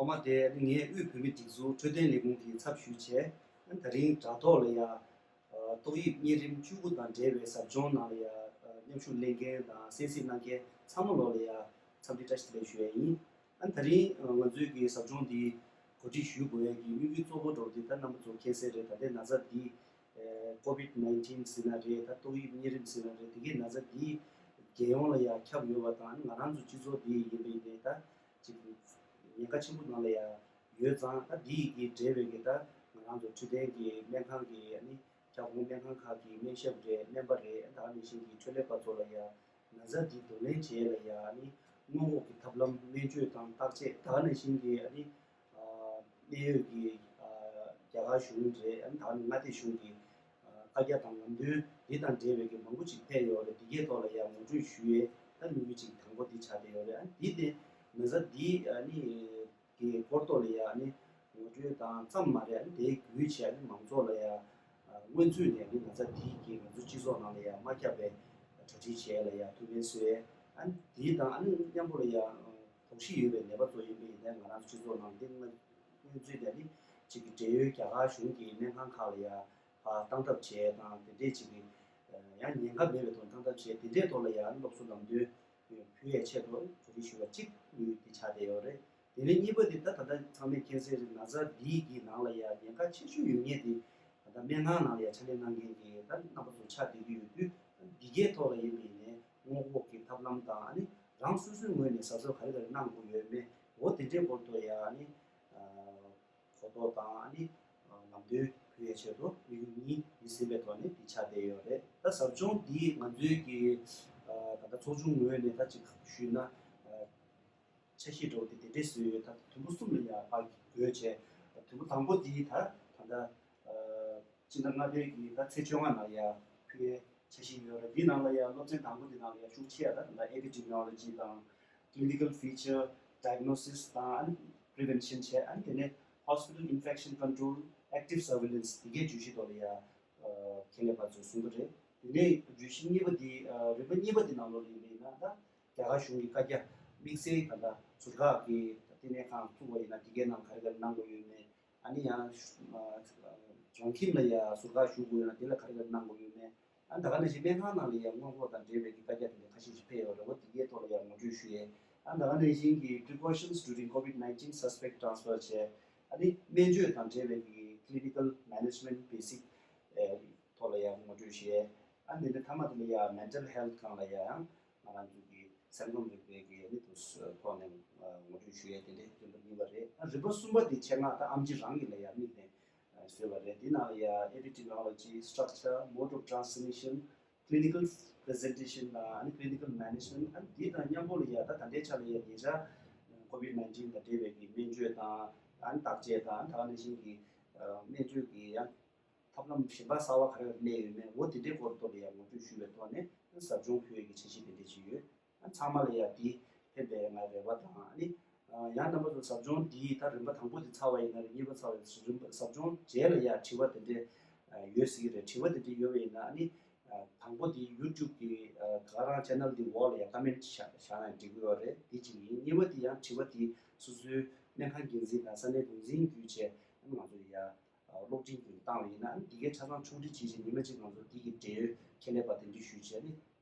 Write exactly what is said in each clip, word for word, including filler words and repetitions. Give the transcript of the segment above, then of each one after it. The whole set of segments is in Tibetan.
ཐོག་མ་དེ་ངས་དབུས་བོད་མིའི་སྒྲིག་འཛུགས་འཕྲོད་བསྟེན་ལས་ཁུངས་ཀྱི་ཚབ་ཞུས་བྱས། ད་རིང་དྲ་ཐོག་ལ་ཡ་ཏོག་དབྱིབས་གཉན་རིམས་བཅུ་དགུ་དང་འབྲེལ་བའི་ཟབ་སྦྱོང་ནང་ལ་ཡ་མཉམ་ཞུགས་གནང་མཁན་དང་གསན་གཟིགས་གནང་མཁན་ཚང་མ་ལོ་ལ་ཡ་འཚམས་འདྲི་བཀྲ་ཤིས་བདེ་ལེགས་ཞུ་ཡ་ཡིན། ཨ་ད་རིང་ང་ཚོའི་གི་ཟབ་སྦྱོང་འདི་གོ་སྒྲིག་ཞུ་དགོས་ཡ་གི་དམིགས་ཡུལ་གཙོ་བོ་འདྲ་བོ་འདི་ད་རྣམ་པ་ཚོ་མཁྱེན་གསལ་རེད། ད་ལྟའི་ན་ཚ་འདི་ཀོ་བིད་ནའིན་ཊིན་ཟེར་ན་རེད། ད་ཏོག་དབྱིབས་གཉན་རིམས་ཟེར་ན་རེད། དེ་གའི་ན་ཚ་འདི་རྒྱལ་ཡོངས་ལ་ཡ་ཁྱབ་ཡོད་པ་དང་ང་རང་ཚོ་སྤྱི་ཚོགས་འདི་ཡིན་པ་ཡིན་ནའི་ད་ཅིག་ཉེན་ཁ་ཆེན་པོ་ནང་ལ་ཡ་ཡོད་ཙང་། ད་འདི་ཡི་གི་འབྲེལ་བའི་གི་ད་ང་རང་ཚོ་འཕྲོད་བསྟེན་གི་སྨན་ཁང་གི་ཨ་ནི་ཁྱབ་ཁོངས་སྨན་ཁང་ཁག་གི་སྨན་ཞབས་རེད། སྨན་པ་རེད། ད་ག་ནང་བཞིན་གི་འཕྲོད་ལས་པ་ཚོ་ལ་ཡ་ན་ཚ་འདི་གདོང་ལེན་བྱེད་ཡ་ལ་ཡ་ཨ་ནི་སྔོན་འགོག་གི་ཐབས་ལམ་སྨན་བཅོས་དང་བརྟག་དཔྱད། ད་ག་ནང་བཞིན་གི་ཨ་ནི་ཨ་གནད་ཡོད་ཀྱི་ཨ་རྒྱ་གར་གཞུང་རེད། ཨ་ནི་ད་ག་ནང་མངའ་སྡེ་གཞུང་གི་ཨ་བཀའ་རྒྱ་དང་ལམ་སྟོན་འདི་དང་འབྲེལ་བའི་གི་མང་པོ་ཅིག་ཕེབས་ཡོད་རེད། འདི་གའི་ཐོག་ལ་ཡ་ངོ་སྤྲོད་ཞུ་ཡས་ད་དམིགས་ཡུལ་ཅིག་དང་པོ་འདི་ཆགས་བསྡད་ཡོད་རེད། ཨ་འདི་དེ་ན་ཚ་འདི་ཨ་ནི་གི་སྐོར་ཐོག་ལ་ཡ་ཨ་ནི་ངོ་སྤྲོད་དང་ཙམ་མ་རེད། ཨ་ནི་དེའི་བརྒྱུད་བྱས་ཨ་ནི་མང་ཚོགས་ལ་ཡ་ཨ་སྔོན་ཚུད་ནས་ཨ་ནི་ན་ཚ་འདི་གི་ང་ཚོ་སྤྱི་ཚོགས་ནང་ལ་ཡ་མ་ཁྱབ་པའི་གྲ་སྒྲིག་བྱས་ལ་ཡ་ཐུགས་ཕན་གསོས། ཨ་ནི་དེ་དང་ཨ་ནི་མཉམ་པོ་ལ་ཡ་དོགས་གཞི་ཡོད་པའི་ནད་པ་ཚོ་ཡིན་པ་ཡིན་ན་ང་རང་ཚོ་སྤྱི་ཚོགས་ནང་དེ་སྔ་སྔོན་ཚུད་ནས་ཨ་ནི་གཅིག་གི་འབྲེལ་ཡོད་རྒྱ་གར་གཞུང་གི་སྨན་ཁང་ཁག་ལ་ཡ་ཕར་བཏང་ཐབས་བྱས་དང་། དེ་འདྲས་གཅིག་གི་ཡང་ཉེན་ཁ་མེད་པའི་ཐོག་བཏང་ཐབས་བྱས། དེ་འདྲས་ཐོག་ལ་ཡ་ཨ་ནི་སློབ་གསོ་ལམ་སྟོན་ཕུལ་ཡས་ཆེད་དུ་གྲ་སྒྲིག་ཞུ་བ་གཅིག་དེ་ཆགས་བསྡད་ཡོད་རེད། དེ་ནས་གཉིས་པ་དེ་ད་ད་ལྟ་ཚང་མས་མཁྱེན་གསལ་རེད། ན་ཚ་འདིའི་གི་ནང་ལ་ཡ་ཉེན་ཁ་ཆེ་ཤོས་ཡོད་མཁན་དེ་ད་ལྟ་སྨན་ཁང་ནང་ལ་ཡ་ཕྱག་ལས་གནང་མཁན་གྱི་ད་རྣམ་པ་ཚོ་ཆགས་བསྡད་ཀྱི་ཡོད་དུས། འདི་གའི་ཐོག་ལ་ཡིན་པ་ཡིན་ནའི་སྔོན་འགོག་གི་ཐབས་ལམ་དང་། ཨ་ནི་རང་སོ་སོའི་ངོས་ནས་གཟབ་གཟབ་ག་རེ་ག་རེ་གནང་དགོས་ཡོད་མེད། འོ་དེ་འདྲའི་སྐོར་དུ་ཡ་ཨ་ནི་གོ་རྟོགས་དང་། ཨ་ནི་ལམ་སྟོན་ཕུལ་ཡའི་ཆེད་དུ་དམིགས་ཡུལ་གཉིས་ཡིན་ཟིན་པའི་ཐོག་ནས་འདི་ཆགས་བསྡད་ཡོད་རེད། ད་ཟབ་སྦྱོང་འདི་ང་ཚོའི་གི་ད་ལྟ་ཚོགས་ཆུང་ངོས་ནས་ད་ཅིག་ཞུས་ན། འཆར་གཞི་འདྲ་བོ་དེ་དེ་འདྲས་བཟོས་ཡོད། ད་དུམ་བུ་གསུམ་ལ་ཡ་ཕར་བགོས་བྱས། དུམ་བུ་དང་པོ་འདི་ད་ད་ལྟ་སྤྱི་ཟླ་ལྔ་པའི་གི་ད་ཚེས་བཅོ་ལྔ་ནང་ཡ་ཕུལ་ཡའི་འཆར་གཞི་ཡོད་རེད། འདི་ནང་ལ་ཡ་སློབ་ཚན་དང་པོ་འདི་ནང་ལ་ཡ་ཤུགས་ཆེ་ཡ་ད་ད་ལྟ་epidemiology་དང་clinical feature diagnosis་དང་prevention་བྱས། ཨ་ནི་དེ་ནས་hospital infection control active surveillance་དེ་གའི་བརྗོད་གཞི་ཐོག་ལ་ཡ་ཁྱེད་ལས་པ་ཚོས་གསུང་གི་རེད། དེ་ནས་བརྗོད་གཞི་གཉིས་པ་འདི་རིམ་པ་གཉིས་པ་འདི་ནང་ལོགས་ལ་ཡིན་པ་ཡིན་ན། ད་རྒྱ་གར་གཞུང་གི་བཀའ་རྒྱ་དམིགས་བསལ་ད་ལྟ་ཟུར་བཀག་གི་ལྟེ་གནས་ཁང་བཙུགས་པ་ཡིན་ན་དེ་གའི་ནང་ག་རེ་ག་རེ་གནང་དགོས་ཡོད་མེད། ཨ་ནི་ཡང་རང་ཁྱིམ་ལ་ཡ་ཟུར་བཀག་ཞུ་དགོས་ཡོད་ན་དེ་ལ་ག་རེ་ག་རེ་གནང་དགོས་ཡོད་མེད། ཨ་ད་ག་ནང་བཞིན་སྨན་ཁང་ནང་ལ་ཡ་སྔོན་འགོག་དང་འབྲེལ་བའི་གི་བཀའ་རྒྱ་དེ་འདྲ་ཁ་ཤས་ཤིག་ཕེབས་ཡོད་རེད། འོ་དེ་གའི་ཐོག་ལ་ཡ་ངོ་སྤྲོད་ཞུ་ཡས། ཨ་ད་ག་ནང་བཞིན་གྱི་precautions during COVID nineteen suspect transfer་བྱས། ཨ་ནི་སྨན་བཅོས་དང་འབྲེལ་བའི་གི་clinical management basic་ཐོག་ལ་ཡ་ངོ་སྤྲོད་ཞུ་ཡས། ཨ་དེ་ནས་མཐའ་མ་དེ་ལ་ཡ་mental health་སྒང་ལ་ཡ་ཡང་ང་རང་ཚོ་གི་སེམས་ཁམས་རིག་པའི་གི་ཨ་ནི་དུ་ཐོག་ནས་ངོ་སྤྲོད་ཞུ་ཡས། དེ་འདྲའི་རིམ་པ་གཉིས་པ་རེད། ཨ་རིམ་པ་གསུམ་པ་དེ་ཆེད་མངགས་ད་ཨེམ་ཆི་རང་གི་ལ་ཡ་དམིགས་ནས་བཟོས་པ་རེད། དེ་ནང་ལ་ཡ་epidemiology, structure, mode of transmission, clinical presentation་དང་ཨ་ནི་clinical management། ཨ་ནི་དེ་དང་མཉམ་པོ་ལ་ཡ་ད་ད་ལྟའི་ཆ་ལ་ཡ་ཉེ་ཆར་COVID nineteen་དང་འབྲེལ་བའི་གི་སྨན་བཅོས་དང་ཨ་ནི་བརྟག་དཔྱད་དང་། ད་ག་ནང་བཞིན་གྱི་སྨན་བཅོས་ཀྱི་ཡང་ཐབས་ལམ་གཞན་པ་གསར་བ་ག་རེ་གནས་ཡོད་མེད། འོ་དེ་འདྲའི་སྐོར་ཐོག་ལ་ཡ་ངོ་སྤྲོད་ཞུས་པའི་ཐོག་ནས་ཟབ་སྦྱོང་ཕུལ་ཡས་ཀྱི་འཆར་གཞི་དེ་འདྲ་ཞིག་ཡོད། ཚང་མ་ལ་ཡ་འདི་ཕན་པའི་ང་རེ་བ་དང་། ཨ་ནི་ཡང་རྣམ་པ་ཚོ་ཟབ་སྦྱོང་འདི་ད་རིམ་པ་དང་པོ་འདི་ཚར་བ་ཡིན་ན་རེད། གཉིས་པ་ཚར་བ་ཡིན་ན་རེད། ཟབ་སྦྱོང་རྗེས་ལ་ཡ་དྲི་བ་དེ་འདྲ་ཡོད་སྲིད་ཀྱི་རེད། དྲི་བ་དེ་འདྲ་ཡོད་པ་ཡིན་ན་ཨ་ནི་དང་པོ་འདི་YouTube་གི་ག་རང་channel་འདི་འོག་ལ་ཡ་comment་བཞག་བཞག་ན་འགྲིག་གི་ཡོད་རེད། འདི་གཅིག་ཡིན། གཉིས་པ་འདི་ཡང་དྲི་བ་འདི་སོ་སོའི་སྨན་ཁང་འགན་འཛིན་དང་ས་གནས་འགོ་འཛིན་བརྒྱུད་བྱས་ང་ཚོ་ཡ་གློག་འཕྲིན་བརྒྱུད་བཏང་བ་ཡིན་ན་ཨ་ནི་འདི་གའི་ཆ་ཚང་ཆུང་འདྲི་བྱེད་བྱས་ཉི་མ་གཅིག་ང་ཚོ་འདི་གི་འབྲེལ་ཡོད་ཁྱད་ལས་པ་དེ་འདྲ་ཞུས་བྱས་ནི།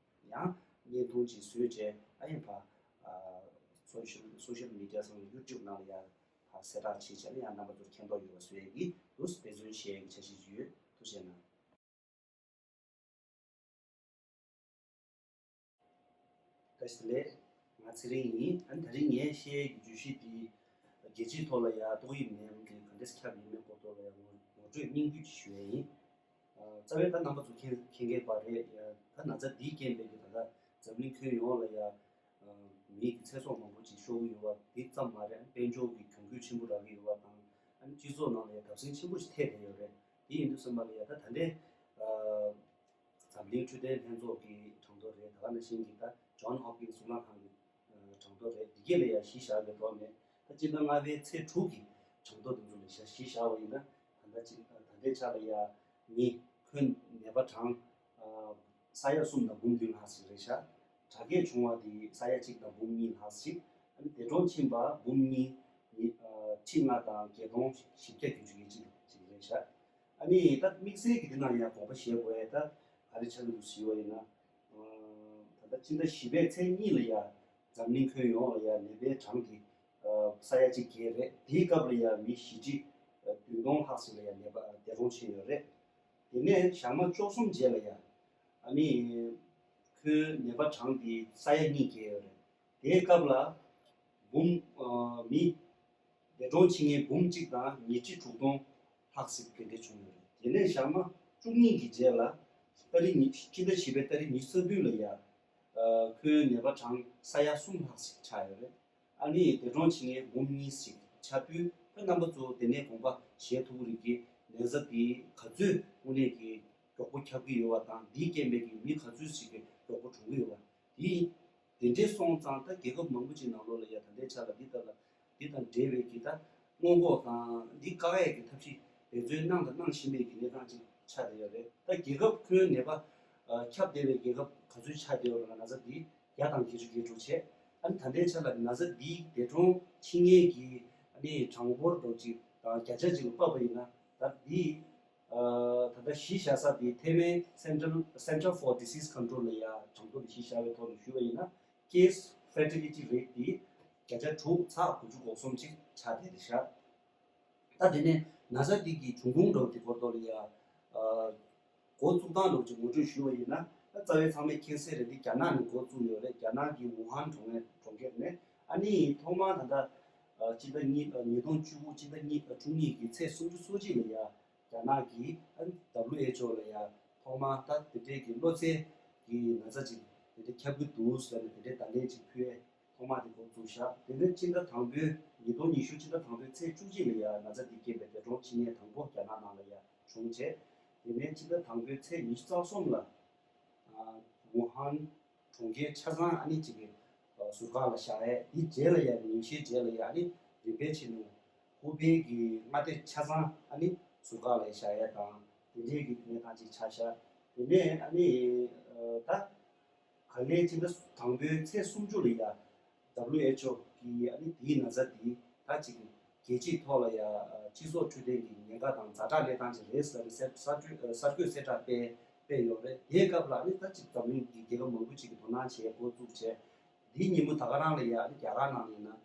ཡང་བརྙན་ཐུང་ཅིག་བཟོས་བྱས། ཨ་ཡིན་པ། ཨ་social social media་སོང་YouTube་ནང་ལ་ཡ་ཕར་གསལ་བསྒྲགས་བྱས་བྱས་ནས་ཡང་རྣམ་པ་ཚོར་མཁྱེན་རྟོགས་ཡོང་བ་བཟོ་ཡས་ཀྱི་དུས་འབད་བརྩོན་བྱེད་ཡས་ཀྱི་འཆར་གཞི་ཅིག་ཡོད། ཐུགས་རྗེ་གནང་། བཀྲ་ཤིས་བདེ་ལེགས། ང་ཚེ་རིང་ཡིན། ཨ་ནི་ད་རིང་ངས་བཤད་ཡས་ཀྱི་བརྗོད་གཞི་འདི་རྒྱལ་སྤྱིའི་ཐོག་ལ་ཡ་ཏོག་དབྱིབས་ནད་ཡམས་འདི་ག་འདྲས་ཁྱབ་ཡོད་མེད་སྐོར་ཐོག་ལ་ཡ་ངོ་ངོ་སྤྲོད་སྙིང་བསྡུས་ཅིག་ཞུ་ཡས་ཡིན། རྩ་བའི་ད་རྣམ་པ་ཚོ་མཁྱེན་མཁྱེན་མཁན་པ་རེད། ད་ན་ཚ་འདིའི་རྐྱེན་པས་ཀྱི་ད་ལྟ་འཛམ་གླིང་ཁྱོན་ཡོངས་ལ་ཡ་མིའི་གི་ཚེ་སྲོག་མང་པོ་ཅིག་ཤོར་གྱི་ཡོད་པ་འདི་ཙམ་མ་རེད། དཔལ་འབྱོར་གྱི་གྱོང་གུད་ཆེན་པོ་རག་གི་ཡོད་པ་དང་། ཨ་ནི་སྤྱི་ཚོགས་ནང་ལ་ཡ་བརྡབ་གསིག་ཆེན་པོ་ཞིག་ཐེབས་བསྡད་ཡོད་རེད། དེ་ཡིན་དུས་ཙམ་པ་ལ་ཡ་ད་ད་ལྟའི་འཛམ་གླིང་འཕྲོད་བསྟེན་ལྷན་ཚོགས་ཀྱི་གྲངས་ཐོ་རེད། ད་ག་ནང་བཞིན་གྱི་ད་John Hopkins་གཙུག་ལག་ཁང་གི་གྲངས་ཐོ་རེད། འདི་གས་ལ་ཡ་གཞི་བཞག་པའི་ཐོག་ནས་ད་སྤྱི་ཟླ་ལྔ་པའི་ཚེས་དྲུག་གི་གྲངས་ཐོ་འདི་ཚོ་ལ་ཡ་གཞི་བཞག་པ་ཡིན་ན། ད་ལྟ་ཅིག་ད་ལྟའི་ཆ་ལ་ཡ་མི་ཁོན་ནད་པ་གྲངས་ས་ཡ་གསུམ་དང་འབུམ་བདུན་ལྷག་ཞིག་རེད་ཤག་དྲག་སྐྱེད་བྱུང་བ་དེ་ས་ཡ་གཅིག་དང་འབུམ་གཉིས་ལྷག་ཞིག་ཨ་ནི་འདས་གྲོངས་ཕྱིན་པ་འབུམ་གཉིས། ཉི་ཨ་ཁྲི་ལྔ་དང་བརྒྱད་སྟོང་བཞི་བརྒྱ་བདུན་ཅུ་དོན་གཅིག་ཅིག་རེད་ཤག་ཨ་ནི་ད་དམིགས་བསལ་གྱི་འདི་ནང་ཡང་དགོངས་པ་བཞེས་དགོས་ཡ་ད་ག་རེ་ཆགས་འདུག་ཞུས་པ་ཡིན་ན། ད་ལྟ་སྤྱི་ཟླ་བཞི་པའི་ཚེས་གཉིས་ལ་ཡ་འཛམ་གླིང་ཁྱོན་ཡོངས་ལ་ཡ་ནད་པའི་གྲངས་དེ་ས་ཡ་གཅིག་བརྒལ་རེད། དེའི་སྐབས་ལ་ཡ་མི་བཞི་ཁྲི་བདུན་སྟོང་ལྷག་ཙམ་ལ་ཡ་ནད་པ་འདས་གྲོངས་ཕྱིན་ཡོད་རེད། དེ་ནས་ཞག་མ་བཅུ་གསུམ་རྗེས་ལ་ཡ་ཨ་ནི་ཁོའི་ནད་པ་གྲངས་དེ་ས་ཡ་གཉིས་བརྒལ་ཡོད་རེད། དེའི་སྐབས་ལ་འབུམ་ཨ་མི་འདས་གྲོངས་ཕྱིན་མཁན་འབུམ་གཅིག་དང་ཉི་ཁྲི་དྲུག་སྟོང་ལྷག་ཙམ་དེ་འདྲ་བྱུང་ཡོད་རེད། དེ་ནས་ཞག་མ་བཅུ་གཉིས་ཀྱི་རྗེས་ལ་ཏ་རིག་ཉི་སྤྱི་ཟླ་བཞི་པའི་ཏ་རིག་ཉི་ཤུ་རྩ་བདུན་ལ་ཡ་ཨ་ཁོའི་ནད་པ་གྲངས་ས་ཡ་གསུམ་ལྷག་ཙམ་ཆགས་ཡོད་རེད། ཨ་ནི་འདས་གྲོངས་ཕྱིན་མཁན་འབུམ་གཉིས་ཤིག་ཆགས་དུས་ཁོ་རྣམ་པ་ཚོ་དེ་ནས་དགོངས་པ་བཞེས་ཐུབ་ཀྱི་རེད་ཀྱི་ན་ཚ་འདི་ག་ཚོད་དངོས་གནས་ཀྱི་མགྱོགས་པོ་ཁྱབ་ཀྱི་ཡོད་པ་དང་། འདིས་རྐྱེན་པས་ཀྱི་མི་ག་ཚོད་ཞིག་གི་མགྱོགས་པོ་གྲོངས་ཀྱི་ཡོད་པ་འདི། དེ་འདྲས་སོང་ཙང་ད་རྒྱལ་ཁབ་མང་པོ་ཅིག་ནང་ལོགས་ལ་ཡ་ད་ལྟའི་ཆ་ལ་འདི་ལྟ་ལ་འདི་དང་འབྲེལ་བའི་གི་ད་སྔོན་འགོག་དང་འདི་བཀག་ཡས་ཀྱི་ཐབས་ཤེས་འབད་བརྩོན་གནང་དང་གནང་བཞིན་པའི་གི་གནས་སྟངས་ཅིག་ཆགས་བསྡད་ཡོད་རེད། ད་རྒྱལ་ཁབ་ཁྱོན་ནད་པ་ཨ་ཁྱབ་བསྡད་པའི་རྒྱལ་ཁབ་ག་ཚོད་ཆགས་བསྡད་ཡོད་རེད་ན་ཚ་འདི་བརྒྱ་དང་བརྒྱད་ཅུ་གྱ་དྲུག་བྱས། ཨ་ནི་ད་ལྟའི་ཆ་ལ་ན་ཚ་འདིའི་འདས་གྲོངས་ཕྱིན་མཁན་གྱི་ཨ་ནི་གྲངས་འབོར་འདྲ་ཅིག་དང་བརྒྱ་ཆ་ཅིག་ལ་དཔག་པ་ཡིན་ན་ད་འདི་ཨ་ད་ལྟ་གཞི་བཞག་ས་དེ་ཐའེ་ཝན་Central Center for Disease Control ལ་ཡ་གྲངས་ཐོ་ལ་གཞི་བཞག་པའི་ཐོག་ནས་ཞུས་པ་ཡིན་ན། Case fatality rate དེ་བརྒྱ་ཆ་དྲུག་ཚེག་དགུ་བཅུ་གོ་གསུམ་ཅིག་ཆགས་བསྡད་བཞག་ད་དེ་ནས་ན་ཚ་འདི་གི་འབྱུང་ཁུངས་འདྲ་བོ་དེ་སྐོར་ཐོག་ལ་ཡ་ཨ་འགོ་བཙུགས་སྟངས་འདྲ་བོ་ཅིག་ངོ་སྤྲོད་ཞུས་པ་ཡིན་ན། ད་རྩ་བའི་ཚང་མས་མཁྱེན་གསལ་རེད། འདི་རྒྱ་ནག་ནས་འགོ་བཙུགས་ཡོད་རེད། རྒྱ་ནག་གི་ཝུ་ཧན་གྲོང་ཁྱེར་གྲོང་ཁྱེར་ནས། ཨ་ནི་ཐོག་མར་ད་ལྟ་ཨ་སྤྱི་ཟླ་གཉིས་ཨ་ཉིས་སྟོང་བཅུ་དགུ་སྤྱི་ཟླ་གཉིས་ཨ་བཅུ་གཉིས་ཀྱི་ཚེས་སུམ་ཅུ་སོ་གཅིག་ལ་ཡ་རྒྱ་ནག་གིས་ཨ་W H O ལ་ཡ་ཐོག་མར་ད་དེ་འདྲའི་གི་གློ་ཚད་ཀྱི་ན་ཚ་ཅིག་དེ་འདྲ་ཁྱབ་ཀྱི་འདུག་ཟེར་ནས་དེ་འདྲའི་བརྡ་ལན་ཅིག་ཕུལ་ཡས་ཐོག་མ་དེ་འགོ་བཙུགས་བཞག་དེ་ནས་སྤྱི་ཟླ་དང་པོའི་ཉིས་སྟོང་ཉི་ཤུ་སྤྱི་ཟླ་དང་པོའི་ཚེས་བཅུ་གཅིག་ལ་ཡ་ན་ཚ་འདི་རྐྱེན་པས་འདས་གྲོངས་ཕྱིན་མཁན་དང་པོ་རྒྱ་ནག་ནང་ལ་ཡ་བྱུང་བྱས། དེ་ནས་སྤྱི་ཟླ་དང་པོའི་ཚེས་ཉི་ཤུ་རྩ་གསུམ་ལ་ཨ་ཝུ་ཧན་གྲོང་ཁྱེར་ཆ་ཚང་ཨ་ནི་གཅིག་གི་ཟུར་བཀག་ལ་བཞག་ཡས། དེ་རྗེས་ལ་ཡ་ཉིན་ཤས་རྗེས་ལ་ཡ་ཨ་ནི་རིམ་པས་བྱས་ནས་ཧུའུ་པེ་གི་མངའ་སྡེ་ཆ་ཚང་ཨ་ནི་ཟུར་བཀག་ལ་བཞག་ཡས་དང་དེ་འདྲའི་གི་གནས་སྟངས་ཅིག་ཆགས་ཤག་དེ་ནས་ཨ་ནི་ཨ་ད་ག་ལེ་སྤྱི་ཟླ་དང་པོའི་ཚེས་སུམ་ཅུ་ལ་ཡ་W H O གིས་ཨ་ནི་དེའི་ན་ཚ་འདི་ད་ཅིག་རྒྱལ་སྤྱིའི་ཐོག་ལ་ཡ་སྤྱི་ཚོགས་འཕྲོད་བསྟེན་གྱི་ཉེན་ཁ་དང་ཛ་དྲག་གནས་སྟངས་ཅིག་རེད་ཟེར་ནས་གསལ་གསར་འགོད་གསལ་བསྒྲགས་སྤེལ་སྤེལ་ཡོད་རེད། དེའི་སྐབས་ལ་ཨ་ནི་ད་ཅིག་འཛམ་གླིང་གི་རྒྱལ་ཁབ་མང་པོ་ཅིག་གིས་དོ་སྣང་བྱེད་འགོ་བཙུགས་བྱས། འདིའི་ཉིན་མོ་ད་ག་རང་ལ་ཡ་ཨ་ནི་རྒྱ་གར་ནང་ལ་ཡིན་ན་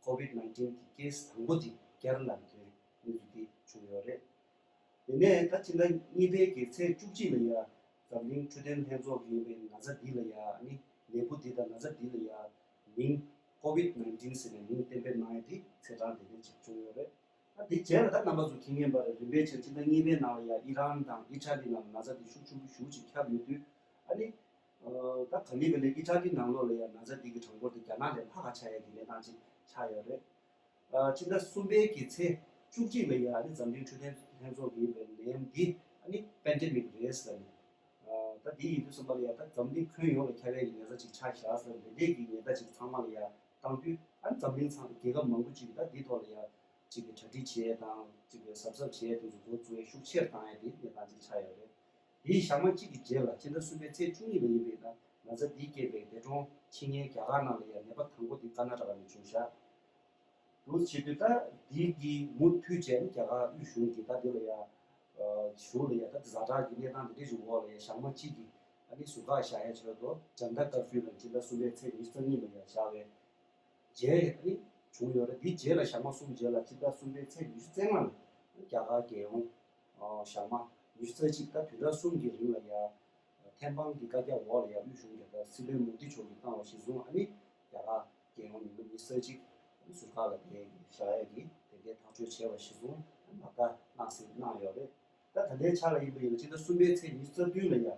ཀོ་ཝིད་ནའིན་ཊིན་གྱི་ཀེ་སི་དང་པོ་དེ་བསྐྱར་ལ་ཐོན་གནས་ཚུལ་དེ་བྱུང་ཡོད་རེད། དེ་ནས་ད་ཕྱི་ཟླ་གཉིས་པའི་གི་ཚེས་བཅུ་གཅིག་ལ་ཡ་འཛམ་གླིང་འཕྲོད་བསྟེན་ལྷན་ཚོགས་ཀྱིས་ཡིན་པའི་ན་ཚ་འདི་ལ་ཡ་ཨ་ནི་ནད་འབུ་འདི་དང་ན་ཚ་འདི་ལ་ཡ་མིང་ཀོ་ཝིད་ནའིན་ཊིན་ཟེར་ནས་མིང་གཏན་འབེབས་གནང་ཡ་དེ་ཚེས་གྲངས་དེ་ནས་ཅིག་བྱུང་ཡོད་རེད། ཨ་དེ་རྗེས་ལ་ད་རྣམ་པ་ཚོ་མཁྱེན་མཁྱེན་པ་རེད། རིམ་པས་བྱས་ཕྱི་ཟླ་གཉིས་པའི་ནང་ལ་ཡ་ཨི་རན་དང་ཨི་ཊ་ལི་ནང་ལ་ན་ཚ་འདི་ཤུགས་ཆེན་པོ་ཞེ་པོ་ཅིག་ཁྱབ་ཡོད་དུས། ཨ་ནི་ཨ་ད་ག་ལེ་ག་ལེ་ཨི་ཊ་ལི་ནང་ལོགས་ལ་ཡ་ན་ཚ་འདི་གི་གྲངས་འབོར་དེ་རྒྱ་ནག་ལས་ལྷག་ག་ཆགས་ཡ་གི་གནས་སྟངས་ཅིག་ཆགས་ཡོད་རེད། ཨ་ཕྱི་ཟླ་གསུམ་པའི་གི་ཚེས་བཅུ་གཅིག་ལ་ཡ་ཨ་ནི་འཛམ་གླིང་འཕྲོད་བསྟེན་ལྷན་ཚོགས་ཀྱིས་ཡིན་པའི་ནད་ཡམས་འདི་ཨ་ནི་པེན་ཌེ་མིག་རེད་ཟེར་ནས། ཨ་ད་འདི་ཡིན་དུས་ཙམ་པ་ལ་ཡ་ད་འཛམ་གླིང་ཁྱོན་ཡོངས་ལ་ཁྱབ་ཡ་གི་ཉེན་ཚབས་ཅིག་ཆགས་བཞག་ཟེར་ནས་འདི་འདྲའི་གི་ཉེན་བརྡ་ཅིག་ཚང་མ་ལ་ཡ་བཏང་དུས། ཨ་ནི་འཛམ་གླིང་ཚང་རྒྱལ་ཁབ་མང་པོ་ཅིག་གིས་ད་འདིའི་ཐོག་ལ་ཡ་གཅིག་གི་གྲ་སྒྲིག་བྱེད་ཡ་དང་། གཅིག་གི་གཟབ་གཟབ་བྱེད་ཡ་དེ་ཚོ་འགོ་བཙུགས་ཡ་ཤུགས་ཆེར་བཏང་ཡ་དེ་གནས་སྟངས་ཅིག་ཆགས་ཡོད་རེད། དེའི་ཞག་མ་གཅིག་གི་རྗེས་ལ་ཕྱི་ཟླ་གསུམ་པའི་ཚེས་བཅུ་གཉིས་ལ་ཡིན་པའི་ན་ན་ཚ་འདིའི་རྐྱེན་པས་འདས་གྲོངས་ཕྱིན་མཁན་རྒྱ་གར་ནང་ལ་ཡ་ནད་པ་དང་པོ་དེ་ཀར་ན་ཊ་ཀ་ནས་བྱུང་བཞག་འདུག་བྱེད་དུས་ད་འདི་གི་མུ་མཐུད་བྱས་ནས་རྒྱ་གར་དབུས་གཞུང་གིས་ད་འདི་ལ་ཡ་གཞུང་ལ་ཡ་ད་ཛ་དྲག་གི་གནས་སྟངས་འདི་འདྲ་ཞིག་འོག་ལ་ཡ་ཞག་མ་གཅིག་གི་ཨ་ནི་ཟུར་བཀག་བཞག་ཡ་ཆེད་དུ་ཇན་ཏ་ཀར་ཕིའུ་ལ་ཕྱི་ཟླ་གསུམ་པའི་ཚེས་ཉི་ཤུ་རྩ་གཉིས་ལ་ཡ་བཞག་པའི་རྗེས་ཨ་ནི་བྱུང་ཡོད་རེད། འདི་རྗེས་ལ་ཞག་མ་གསུམ་རྗེས་ལ་ཕྱི་ཟླ་གསུམ་པའི་ཚེས་ཉི་ཤུ་རྩ་ལྔ་ལ་རྒྱ་གར་རྒྱལ་ཡོངས་ཞག་མ་ཉི་ཤུ་རྩ་གཅིག་ད་བདུན་ཕྲག་གསུམ་གྱི་རིང་ལ་ཡ་ཐེམ་སྤང་གི་བཀའ་རྒྱ་འོག་ལ་ཡ་དབུས་གཞུང་རྒྱ་གར་སྲིད་བློན་མོ་དི་མཆོག་གིས་བཏང་བ་གཞིར་བཟུང་ཨ་ནི་རྒྱ་གར་རྒྱལ་ཡོངས་ཉིན་མོ་ཉི་ཤུ་རྩ་གཅིག་ཟུར་བཀག་ལ་དེ་བཞག་ཡས་ཀྱི་དེ་འདྲའི་ཐག་གཅོད་བྱས་པ་གཞིར་བཟུང་མ་བཀག་གནང་སྲིད་གནང་ཡོད་རེད། ད་ད་ལྟའི་ཆ་ལ་ཡིན་པ་ཡིན་ན་ཕྱི་ཟླ་གསུམ་པའི་ཚེས་ཉི་ཤུ་རྩ་བདུན་ལ་ཡ་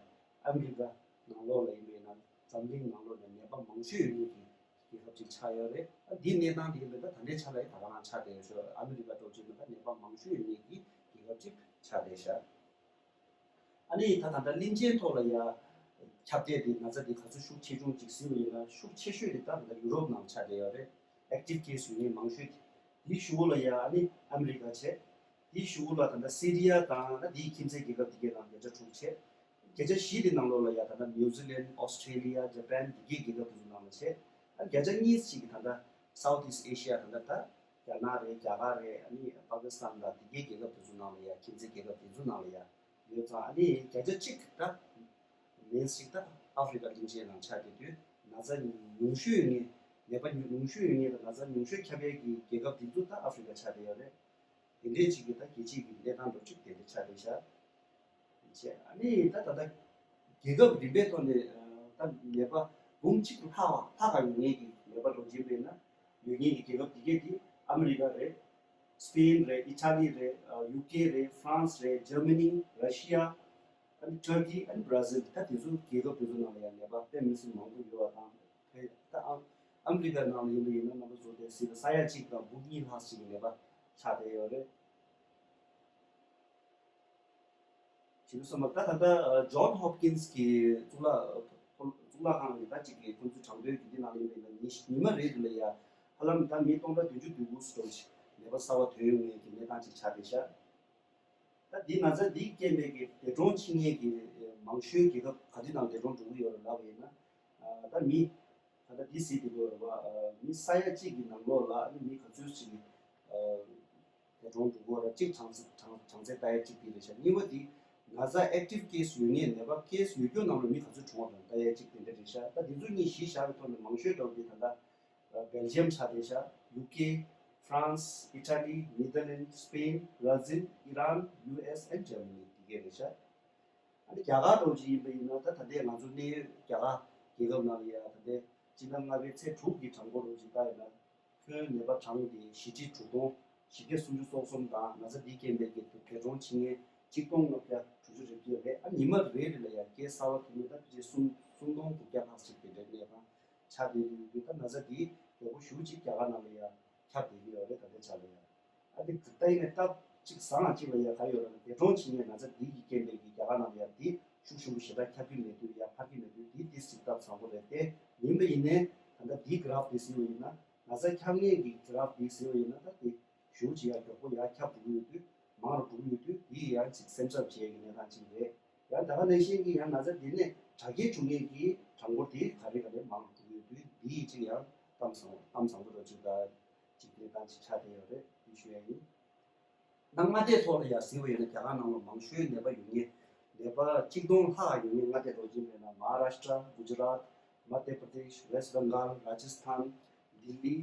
ཨ་མི་རི་ཀ་ནང་ལོགས་ལ་ཡིན་པ་ཡིན་ན་འཛམ་གླིང་ནང་ལོགས་ནས་ནད་པ་མང་ཤོས་ཡོད་མཁན་གྱི་རྒྱལ་ཁབ་ཅིག་ཆགས་ཡོད་རེད། ད་འདིའི་གནས་སྟངས་དེ་ཡིན་པ་ད་ད་ལྟའི་ཆ་ལ་ཡ་ད་ག་རང་ཆགས་བསྡད་ཡོད་ཤག་ཨ་མི་རི་ཀ་འདྲ་བོ་ཅིག་ཡིན་པ་ད་ནད་པ་མང་ཤོས་ཡོད་མཁན་གྱི་རྒྱལ་ཁབ་ཅིག་ཆགས་བསྡད་ཤག་ཨ་ནི་ད་ད་ལྟ་གླིང་ཆེན་ཐོག་ལ་ཡ་ཁྱབ་གདལ་དེ་ན་ཚ་དེ་ག་ཚོད་ཤུགས་ཆེ་ཆུང་ཅིག་ཟེར་བ་ཡིན་ན་ཤུགས་ཆེ་ཤོས་དེ་ད་ད་ལྟ་ཡུ་རོབ་ནང་ཆགས་བསྡད་ཡོད་རེད། ཨེག་ཊིབ་ཁེ་སི་ཡོད་མཁན་མང་ཤོས་དེ། དེའི་གཞུག་གུ་ལ་ཡ་ཨ་ནི་ཨ་མི་རི་ཀ་བྱས། དེའི་གཞུག་གུ་ལ་ད་ལྟ་སི་རི་ཡ་དང་ད་དེའི་ཁྱིམ་མཚེས་རྒྱལ་ཁབ་དེ་གའི་ནང་བརྒྱ་ཆ་དྲུག་བྱས། བརྒྱ་ཆ་བཞི་དེ་ནང་ལོགས་ལ་ཡ་ད་ལྟ་ནིའུ་ཛི་ལན། ཨོ་སི་ཁྲེ་ལི་ཡ། ཇ་པན་དེ་གའི་རྒྱལ་ཁབ་དེ་ཚོ་ནང་ལ་བྱས། ཨ་བརྒྱ་ཆ་གཉིས་ཅིག་གི་ད་ལྟ་སའུ་ཐི་ཨི་སི་ཊི་ཨེ་ཤི་ཡ་ད་ལྟ་ད། རྒྱ་ནག་རེད། རྒྱ་གར་རེད། ཨ་ནི་པ་ཀི་སི་ཐན་དང་དེ་གའི་རྒྱལ་ཁབ་དེ་ཚོ་ནང་ལ་ཡ། ཁྱིམ་མཚེས་རྒྱལ་ཁབ་དེ་ཚོ་ནང་ལ་ཡ་ཡོད་ཙང་། ཨ་ནི་བརྒྱ་ཆ་གཅིག་ད་མེད་ཞིག་ད་ཨ་ཧྥེ་རི་ཀ་གླིང་ཆེན་ནང་ཆགས་བསྡད་དུས། ན་ཚ་ཉུང་ཤོས་ཡོད་མཁན། ནད་པ་ཉུང་ཤོས་ཡོད་མཁན་དང་ན་ཚ་ཉུང་ཤོས་ཁྱབ་ཡས་ཀྱི་རྒྱལ་ཁབ་དེ་ཚོ་ད་ཨ་ཧྥེ་རི་ཀ་ཆགས་བསྡད་ཡོད་རེད། དེ་འདྲའི་ཅིག་གི་ད་རྒྱལ་སྤྱིའི་གི་གནས་སྟངས་འགྲོ་ཕྱོགས་དེ་འདྲ་ཆགས་བསྡད་ཤག་བྱས། ཨ་ནི་ད་ད་ལྟ་རྒྱལ་ཁབ་རིམ་པའི་ཐོག་ནས་ད་ནད་པ་འབུམ་གཅིག་ལྷག་ལྷག་ག་ཡོད་མཁན་གྱི་ནད་པ་འགྲོ་གིན་པས་ན། ཡོད་མཁན་གྱི་རྒྱལ་ཁབ་དེ་གས་དེ་ཨ་མི་རི་ཀ་རེད། སི་པེན་རེད། ཨི་ཊ་ལི་རེད། ཡུ་ཀེ་རེད། ཧྥ་རན་སི་རེད། འཇར་མ་ནི། ར་ཤི་ཡ། ཨ་ནི་ཊར་ཀི། ཨ་ནི་བྷ་ར་ཟིལ། ད་དེ་ཚོ་རྒྱལ་ཁབ་དེ་ཚོ་ནང་ལ་ཡང་ནད་པ་དཔེ་མི་སྲིད་མང་པོ་ཡོད་པ་དང་། ད་ཨ་ཨ་མི་རི་ཀ་ནང་ལ་ཡིན་པ་ཡིན་ན་རྣམ་པ་ཚོ་དེ་སྲིད་ལ་ས་ཡ་གཅིག་དང་འབུམ་གཉིས་ལྷག་ཞིག་གི་ནད་པ་ཆགས་བསྡད་ཡོད་རེད། བྱེད་དུ་སོང་བ། ད་ད་ལྟ་ཇོན་ཧོབ་ཀིན་སི་གི་གཙུག་ལག་གཙུག་ལག་ཁང་གི་ད་ཅིག་གི་ཁོང་ཚོའི་གྲངས་ཐོའི་རྒྱུན་འདི་ནང་ལ་ཡིན་པ་ཡིན་ན། ཉི་ཉི་མ་རེ་རེ་ལ་ཡ་ཧ་ལམ་ད་མི་སྟོང་ཕྲག་བདུན་ཅུ་དོན་དགུ་ཙམ་ཞིག་ནད་པ་གསར་པ་ཐོན་ཡོང་མཁན་གྱི་གནས་སྟངས་ཅིག་ཆགས་བསྡད་ཤག་ད་འདི་ན་ཚ་འདིའི་རྐྱེན་པས་ཀྱི་འདས་གྲོངས་ཕྱིན་མཁན་གྱི་མང་ཤོས་རྒྱལ་ཁབ་ག་དུས་ནང་འདས་གྲོངས་འགྲོ་གི་ཡོད་རེད་ལབ་པ་ཡིན་ན། ད་མི་ད་ལྟ་འདི་གཟིགས་བསྡད་ཀྱི་ཡོད་རེད་པ། མི་ས་ཡ་གཅིག་གི་ནང་ལོགས་ལ་ནི་མི་ག་ཚོད་ཅིག་འདས་གྲོངས་འགྲོ་གི་ཡོད་རེད། གཅིག་གྲངས་གྲངས་གྲངས་ཚད་ལྟ་ཡ་གཅིག་འདི་རེད་ཤག་གཉིས་པ་འདི་ན་ཚ་ཨེག་ཊིབ་ཁེ་སི་ཡོད་མཁན། ནད་པ་ཁེ་སི་ཡོད་རྒྱུ་ནང་ལ་མི་ག་ཚོད་གྲོངས་པ་དང་ལྟ་ཡ་གཅིག་དེ་འདྲ་རེད་ཤག་ད་འདི་ཚོ་གཉིས་གཞི་བཞག་པའི་ཐོག་ནས་མང་ཤོས་འགྲོ་འདི་ད་ལྟ་སྦེལ་ཇམ་ཆགས་བསྡད་ཤག་ཡུ་ཀེ། ཧྥ་རན་སི། ཨི་ཊ་ལི། ནེ་དར་ལེན། སི་པེན། བྷ་ར་ཟིལ། ཨི་རན། ཡུ་ཨེ་སི་ཨེན་ཇར་མ་ནི། འདི་གས་རེད་ཤག་ཨ་ནི་རྒྱ་གར་འདྲ་བོ་ཅིག་ཡིན་པ་ཡིན་ན། ད་ད་ལྟའི་ང་ཚོ་གནས་ཡུལ་རྒྱ་གར་རྒྱལ་ཁབ་ནང་ལ་ཡ། ད་ལྟའི་སྤྱི་ཟླ་ལྔ་པའི་ཚེས་དྲུག་གི་གྲངས་འབོར་འདྲ་བོ་ཅིག་ལྟ་ཡོད་ན། ཁྱོན་ནད་པ་གྲངས་དེ་བཞི་ཁྲི་དྲུག་སྟོང་བཞི་བརྒྱ་སུམ་ཅུ་སོ་གསུམ་དང་། ན་ཚ་འདིའི་རྐྱེན་པས་ཀྱི་འདས་གྲོངས་ཕྱིན་མཁན་གཅིག་སྟོང་ལྔ་བརྒྱ་དྲུག་ཅུ་རེ་བརྒྱད་རེད། ཨ་ཉི་མ་རེ་རེ་ལ་ཡ་སྐྱེས་གསར་པ་ཐོན་མཁན་ད་ཕལ་ཆེར་སུམ་སུམ་སྟོང་དགུ་བརྒྱ་ལྷག་ཅིག་དེ་འདྲའི་གནས་སྟངས་ཆགས་བསྡད་ཡོད་དུས། ད་ན་ཚ་འདི་མགྱོགས་པོ་ཞེ་པོ་ཅིག་རྒྱ་གར་ནང་ལ་ཡ་ཁྱབ་བསྡད་ཀྱི་ཡོད་རེད། ད་ལྟའི་ཆ་ལ་ཡ། ཨ་དེ་ད་ཡིན་ནའི་སྟབས་གཅིག་བཟང་ང་གཅིག་ལ་ཡ་ག་ཡོད་རེད་ན། འདས་གྲོངས་ཕྱིན་མཁན་ན་ཚ་འདི་གི་རྐྱེན་པས་ཀྱི་རྒྱ་གར་ནང་ལ་ཡ་འདི་ཤུགས་ཆེན་པོ་ཞེ་དྲག་ཁྱབ་ཀྱི་མེད་དུས། ཡ་འཕར་གྱི་མེད་དུས། འདི་འདི་སྲིད་སྟབས་བཟང་པོ་རེད་དེ། ཡིན་པ་ཡིན་ནའི་ད་ལྟ་འདིའི་གྷ་རབ་འདི་གཟིགས་པ་ཡིན་ན། ན་ཚ་ཁྱབ་མཁན་གྱི་གྷ་རབ་འདི་གཟིགས་པ་ཡིན་ན། ད་དེ་ཞེ་པོ་ཅིག་ཡ་མགྱོགས་པོ་ཡ་ཁྱབ་འགྲོ་གི་ཡོད་དུས། མང་རུ་འགྲོ་གི་ཡོད་དུས། འདི་ཡང་ཅིག་སེམས་འཚབ་བྱེད་ཡ་གི་གནས་སྟངས་ཅིག་རེད། ཡང་ད་ག་ནང་བཞིན་གྱི་ཡང་ན་ཚ་འདི་ནས་དྲག་སྐྱེད་བྱུང་མཁན་གྱི་གྲངས་འབོར་དེ་ག་ལེ་ག་ལེ་མང་རུ་འགྲོ་གི་ཡོད་དུས། འདི་ཡིས་ཅིག་ཡང་གཏམ་བཟང་གཏམ་བཟང་པོ་འདྲ་ཅིག་དང་ཅིག་གནས་སྟངས་ཅིག་ཆགས་བསྡད་ཡོད་རེད། འདི་ཞུ་ཡ་ཡིན། ད་མངའ་སྡེའི་ཐོག་ལ་ཡང་གཟིགས་པ་ཡིན་ན། རྒྱ་གར་ནང་ལ་མང་ཤོས་ནད་པ་ཡོད་མཁན། ནད་པ་གཅིག་སྟོང་ལྷག་ཡོད་མཁན་མངའ་སྡེ་འདྲ་བོ་ཅིག་ཡིན་པ་ཡིན་ན། མ་ཧཱ་རཱ་ཤི་ཏྲ། གུ་ཇི་རཱཏ། མ་དྷྱ་པྲ་དེཤ། ཝེསྟ་བེང་གཱལ། རཱ་ཇི་སི་ཐན། ལྡི་ལི།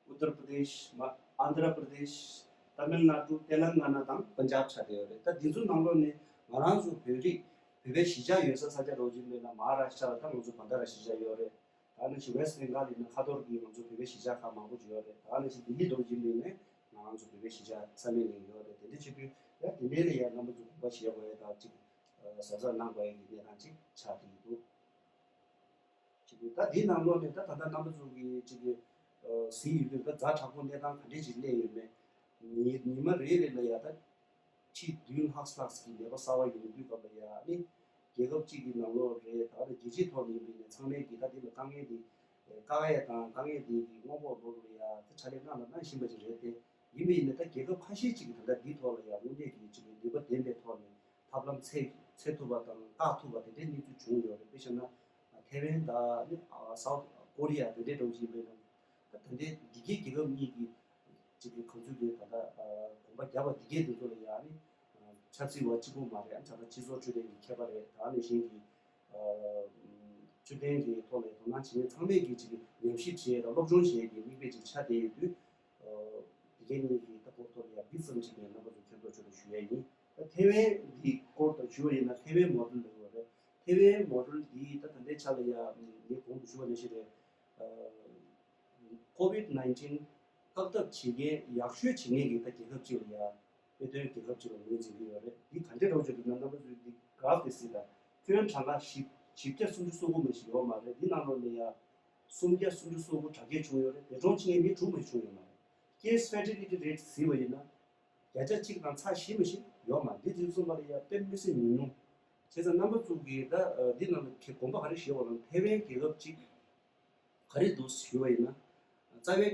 ཨུ་ཏར་པྲ་དེཤ། མ་ཨན་དྷྲ་པྲ་དེཤ། ཏ་མིལ་ནཱ་ཌུ། ཏེ་ལང་ག་ན་དང་པན་ཇབ་ཆགས་བསྡད་ཡོད་རེད། ད་འདི་ཚོ་ནང་ལོགས་ནས་ང་རང་ཚོ་བོད་རིགས་བོད་པའི་གཞིས་ཆགས་ཡོད་ས་ས་ཆ་འདྲ་བོ་ཅིག་ཡིན་པ་ཡིན་ན། མ་ཧཱ་རཱ་ཤི་ཏྲ་ལ་ད་ང་ཚོ་བྷན་དྷ་ར་གཞིས་ཆགས་ཡོད་རེད། ད་ནང་བཞིན་ཝེསྟ་བེང་གཱལ་ཡིན་ན་ཁ་ཐོར་གྱི་ང་ཚོ་བོད་པའི་གཞིས་ཆགས་ཁག་མང་པོ་ཅིག་ཡོད་རེད། ད་ནང་བཞིན་ལྡི་ལི་འདྲ་བོ་ཅིག་ཡིན་ནའི་ང་རང་ཚོ་བོད་པའི་གཞིས་ཆགས་ས་གནས་ནས་ཡོད་རེད། དེ་འདྲ་བྱེད་དུས་ཡང་དེ་འདྲའི་ལ་ཡང་རྣམ་པ་ཚོ་དགོངས་པ་བཞེས་དགོས་ཡ་དང་ཅིག་གཟབ་གཟབ་གནང་དགོས་ཡ་གི་གནས་སྟངས་ཅིག་ཆགས་བསྡད་ཀྱི་འདུག་བྱེད་དུས། ད་འདིའི་ནང་ལོགས་ནས་ད་ད་ལྟ་རྣམ་པ་ཚོ་གི་ཅིག་གི་གཟིགས་ཡོད་དུས། ད་ཛ་དྲག་པོ་གནས་སྟངས་ག་འདྲས་ཅིག་སླེབས་ཡོད་མེད། ཉི་ཉི་མ་རེ་རེ་ལ་ཡ་ད་ཁྲི་བདུན་ལྷག་ལྷག་ཙམ་གྱི་ནད་པ་གསར་པ་ཡོང་དུས་སྐབས་ལ་ཡ། ཨ་ནི་རྒྱལ་ཁབ་གཅིག་གི་ནང་ལོགས་རེད། ད་ནི་རྒྱལ་སྤྱིའི་ཐོག་ནས་ཡིན་པ་ཡིན་ན། ཚང་མས་ཀྱིས་ད་འདི་ལ་དཀའ་ངལ་འདི་བཀག་ཡས་དང་དཀའ་ངལ་འདི་གི་སྔོན་འགོག་ལོ་རུ་ཡ་དེ་ཕྱག་ལས་གནང་དང་གནང་བཞིན་པ་ཅིག་རེད་དེ། ཡིན་པ་ཡིན་ན་ད་རྒྱལ་ཁབ་ཁ་ཤས་ཅིག་གིས་ད་ལྟ་འདིའི་ཐོག་ལ་ཡ་དངོས་གནས་ཀྱི་ཅིག་གི་ནུས་པ་ལྡན་པའི་ཐོག་ནས་ཐབས་ལམ་འཚོལ་འཚོལ་ཐུབ་པ་དང་བཀག་ཐུབ་པ་དེ་འདྲའི་གནས་ཚུལ་བྱུང་ཡོད་རེད། དཔེ་བཞག་ན་ཐེ་ཝན་དང་། ཨ་ནི་ཨ་སའུ་ཐི་ཀོ་རི་ཡ་དེ་འདྲའི་འདྲ་བོ་ཅིག་ཡིན་པ་ཡིན་ན། ད་ད་ལྟའི་འདི་གའི་རྒྱལ་ཁབ་གཉིས་ཀྱི་ཅིག་གི་གོ་མཛོད་དེ་ད་ལྟ་ཨ་གོམ་པ་རྒྱབ་པ་འདི་གའི་དེ་ཚོ་ལ་ཡ། ཨ་ནི་ཨ་ཆབ་སྲིད་པ་གཅིག་པུ་མ་རེད། ཨ་ནི་ད་ལྟ་སྤྱི་ཚོགས་འཕྲོད་བསྟེན་གྱི་མཁས་པ་རེད། ད་ནང་བཞིན་གྱི་ཨ་འཕྲོད་བསྟེན་གྱི་ཐོག་ལ་དོ་སྣང་བྱེད་མཁན་ཚང་མས་ཀྱིས་ཅིག་གི་ཉམས་ཞིབ་བྱེད་དང་སློབ་སྦྱོང་བྱེད་ཀྱི་མིག་དཔེ་ཅིག་ཆགས་བསྡད་ཡོད་དུས། ཨ་འདི་གའི་གཉིས་ཀྱི་ད་སྐོར་ཐོག་ལ་ཡ་འདི་ཙམ་ཅིག་ནས་རྣམ་པ་ཚོ་མཁྱེན་རྟོགས་ཆེད་དུ་ཞུ་ཡ་ཡིན། ད་ཐེ་ཝན་འདི་སྐོར་དུ་ཞུ་བ་ཡིན་ན། ཐེ་ཝན་མོ་ཌེལ་ལབ་ཡོད་རེད། ཐེ་ཝན་མོ་ཌེལ་འདི་ད་ད་ལྟའི་ཆ་ལ་ཡ་ངས་གོང་དུ་ཞུ་བ་ནང་བཞིན་རེད། ཨ་ཀོ་ཝིཌ་ནའིན་ཊིན་བཀག་ཐབས་བྱེད་མཁན་ཡག་ཤོས་བྱེད་མཁན་གྱི་ད་རྒྱལ་ཁབ་ཅིག་ལ་ཡ། དཔེ་སྟོན་རྒྱལ་ཁབ་ཅིག་ལ་ངོས་འཛིན་གྱི་ཡོད་རེད། འདི་ག་འདྲས་འདྲ་བོ་ཅིག་རེད་ན། རྣམ་པ་ཚོས་འདི་གྷ་རབ་དེ་གཟིགས་དང་། ཁྱོན་གྲངས་ཀ་བཞི་བཞི་བརྒྱ་སུམ་ཅུ་སོ་དགུ་མ་ཞིག་ཡོད་མ་རེད། འདི་ནང་ལོགས་ནས་ཡ་སུམ་བརྒྱ་སུམ་ཅུ་སོ་དགུ་དྲག་སྐྱེད་བྱུང་ཡོད་རེད། འདས་གྲོངས་ཕྱིན་མཁན་མི་དྲུག་མ་ཞིག་བྱུང་ཡོད་མ་རེད། ཀེ་སི་ཕེ་ཊ་ལི་ཊི་རེ་ཊི་གཟིགས་པ་ཡིན་ན་བརྒྱ་ཆ་གཅིག་དང་ཚེག་བཞི་མ་ཞིག་ཡོད་མ་རེད། འདི་དུས་ཙམ་པ་ལ་ཡ་དཔེ་མི་སྲིད་ཉུང་ཉུང་། བྱས་ཙང་རྣམ་པ་ཚོ་གིས་ད་ཨ་འདི་ནང་ལ་ཁྱེད་དགོངས་པ་ག་རེ་བཞེས་པ་ལབ་ན། ཐེ་ཝན་རྒྱལ་ཁབ་ཅིག་ག་རེ་འདུག་ཞུ་བ་ཡིན་ན། རྩ་བའི་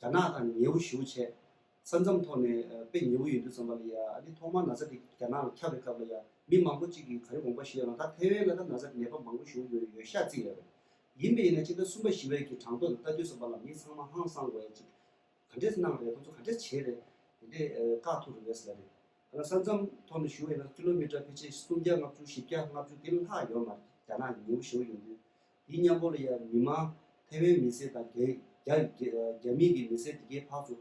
རྒྱ་ནག་དང་ཉེ་བོ་ཞེ་པོ་བྱས། ས་མཚམས་ཐོག་ནས་ཨ་དཔེ་ཉེ་བོ་ཡིན་དུས་ཙམ་པ་ལ་ཡ། ཨ་ནི་ཐོག་མར་ན་ཚ་དེ་རྒྱ་ནག་ལ་ཁྱབ་པའི་སྐབས་ལ་ཡ། མི་མང་པོ་ཅིག་གིས་ག་རེ་དགོངས་པ་བཞེས་ཡོད་ན། ད་ཐེ་ཝན་ལ་ད་ན་ཚ་ནད་པ་མང་པོ་ཞེ་པོ་ཡོད་ཡོད་ཤག་བརྩི་ཡོད་རེད། ཡིན་པ་ཡིན་ན་སྤྱི་ཟླ་གསུམ་པ་བཞི་པའི་གི་གྲངས་ཐོ་ལ་ལྟ་དུས་ཙམ་པ་ལ་མི་ཚང་མ་ཧང་སང་དགོས་ཡ་ཅིག་ག་ ག་འདྲས་གནང་རེད། ཁོང་ཚོ་ག་འདྲས་བྱས་རེད། དེ་འདྲས་བཀག་ཐུབ་རེད་པས་ཟེར་ལ་རེད། ད་ས་མཚམས་ཐོག་ནས་ཞུ་བས་ན་ཀི་ལོ་མི་ཊར་ཕལ་ཆེར་སུམ་བརྒྱ་ལྔ་བཅུ་བཞི་བརྒྱ་ལྔ་བཅུ་དེ་ལྷག་ཡོད་མ་རེད། རྒྱ་ནག་ཉེ་བོ་ཞེ་པོ་ཡོང་དུས། དེའི་མཉམ་པོ་ལ་ཡང་མི་མང་ཐའེ་ཝན་མི་སེར་དང་རྒྱ་རྒྱ་རྒྱ་རྒྱ་མི་གི་མི་སེར་དེ་གའི་བར་དུ་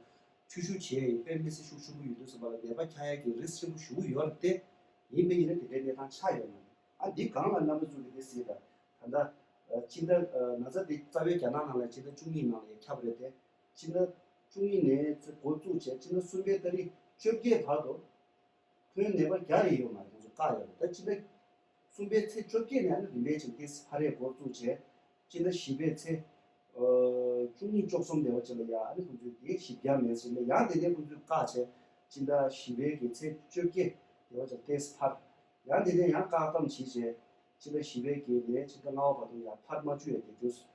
འཁྲུག་ཞུགས་བྱས་ཡིན་པས་མི་སེར་ཤུགས་ཆེན་པོ་ཡོད་དུས་ཙམ་པ་ལ་ནད་པ་འཁྱག་ཡ་གི་རིསྐ་ཆེན་པོ་ཞེ་པོ་ཡོད་རེད་དེ། ཡིན་པས་ཡིན་ན་དེ་འདྲའི་གནས་སྟངས་ཆགས་ཡོད་མ་རེད། ཨ་འདི་གང་ལ་རྣམ་པ་ཚོ་གི་དེ་ཟེར་ད། ད་ལྟ་ཕྱི་ཟླ་ན་ཚ་འདི་རྩ་བའི་རྒྱ་ནག་ནང་ལ་ཕྱི་ཟླ་བཅུ་གཉིས་ནང་ལ་ཡང་ཁྱབ་རེད་དེ། ཕྱི་ཟླ་བཅུ་གཉིས་ནས་འགོ་བཙུགས་བྱས་ཕྱི་ཟླ་གསུམ་པའི་ཏ་རིག་བཅོ་བརྒྱད་བར་དུ་ཁོའི་ནད་པ་བརྒྱ་རེ་ཡོད་མ་རེད། ཁོང་ཚོ་བཀག་ཡོད་རེད། ད་ཕྱི་ཟླ་གསུམ་པའི་ཚེས་བཅོ་བརྒྱད་ནས་ཨ་ནི་རིམ་པས་བྱས་ཏེ་ཕར་རེ་འགོ་བཙུགས་བྱས། སྤྱི་ཟླ་བཞི་པའི་ཚེས་བཅུ་གཉིས་བཅུ་གསུམ་དེ་བ་ཅིག་ལ་ཡང་ཨ་ནི་ཁོང་ཚོས་དེ་བཞི་བརྒྱ་མེད་ཟེར་ནས་ཡང་དེ་ནས་ཁོང་ཚོས་བཀག་བྱས། སྤྱི་ཟླ་བཞི་པའི་གི་ཚེས་བཅོ་བརྒྱད་དེ་བ་ཅིག་ཏེས་ཕར། ཡང་དེ་ནས་ཡང་བཀག་སྡོམ་བྱས་བྱས། སྤྱི་ཟླ་བཞི་པའི་གི་ནས་སྤྱི་ཟླ་ལྔ་པ་བར་དུ་ཡང་ཕར་མ་བཅུག་ཡ་དེ་བཅུག་སོང་།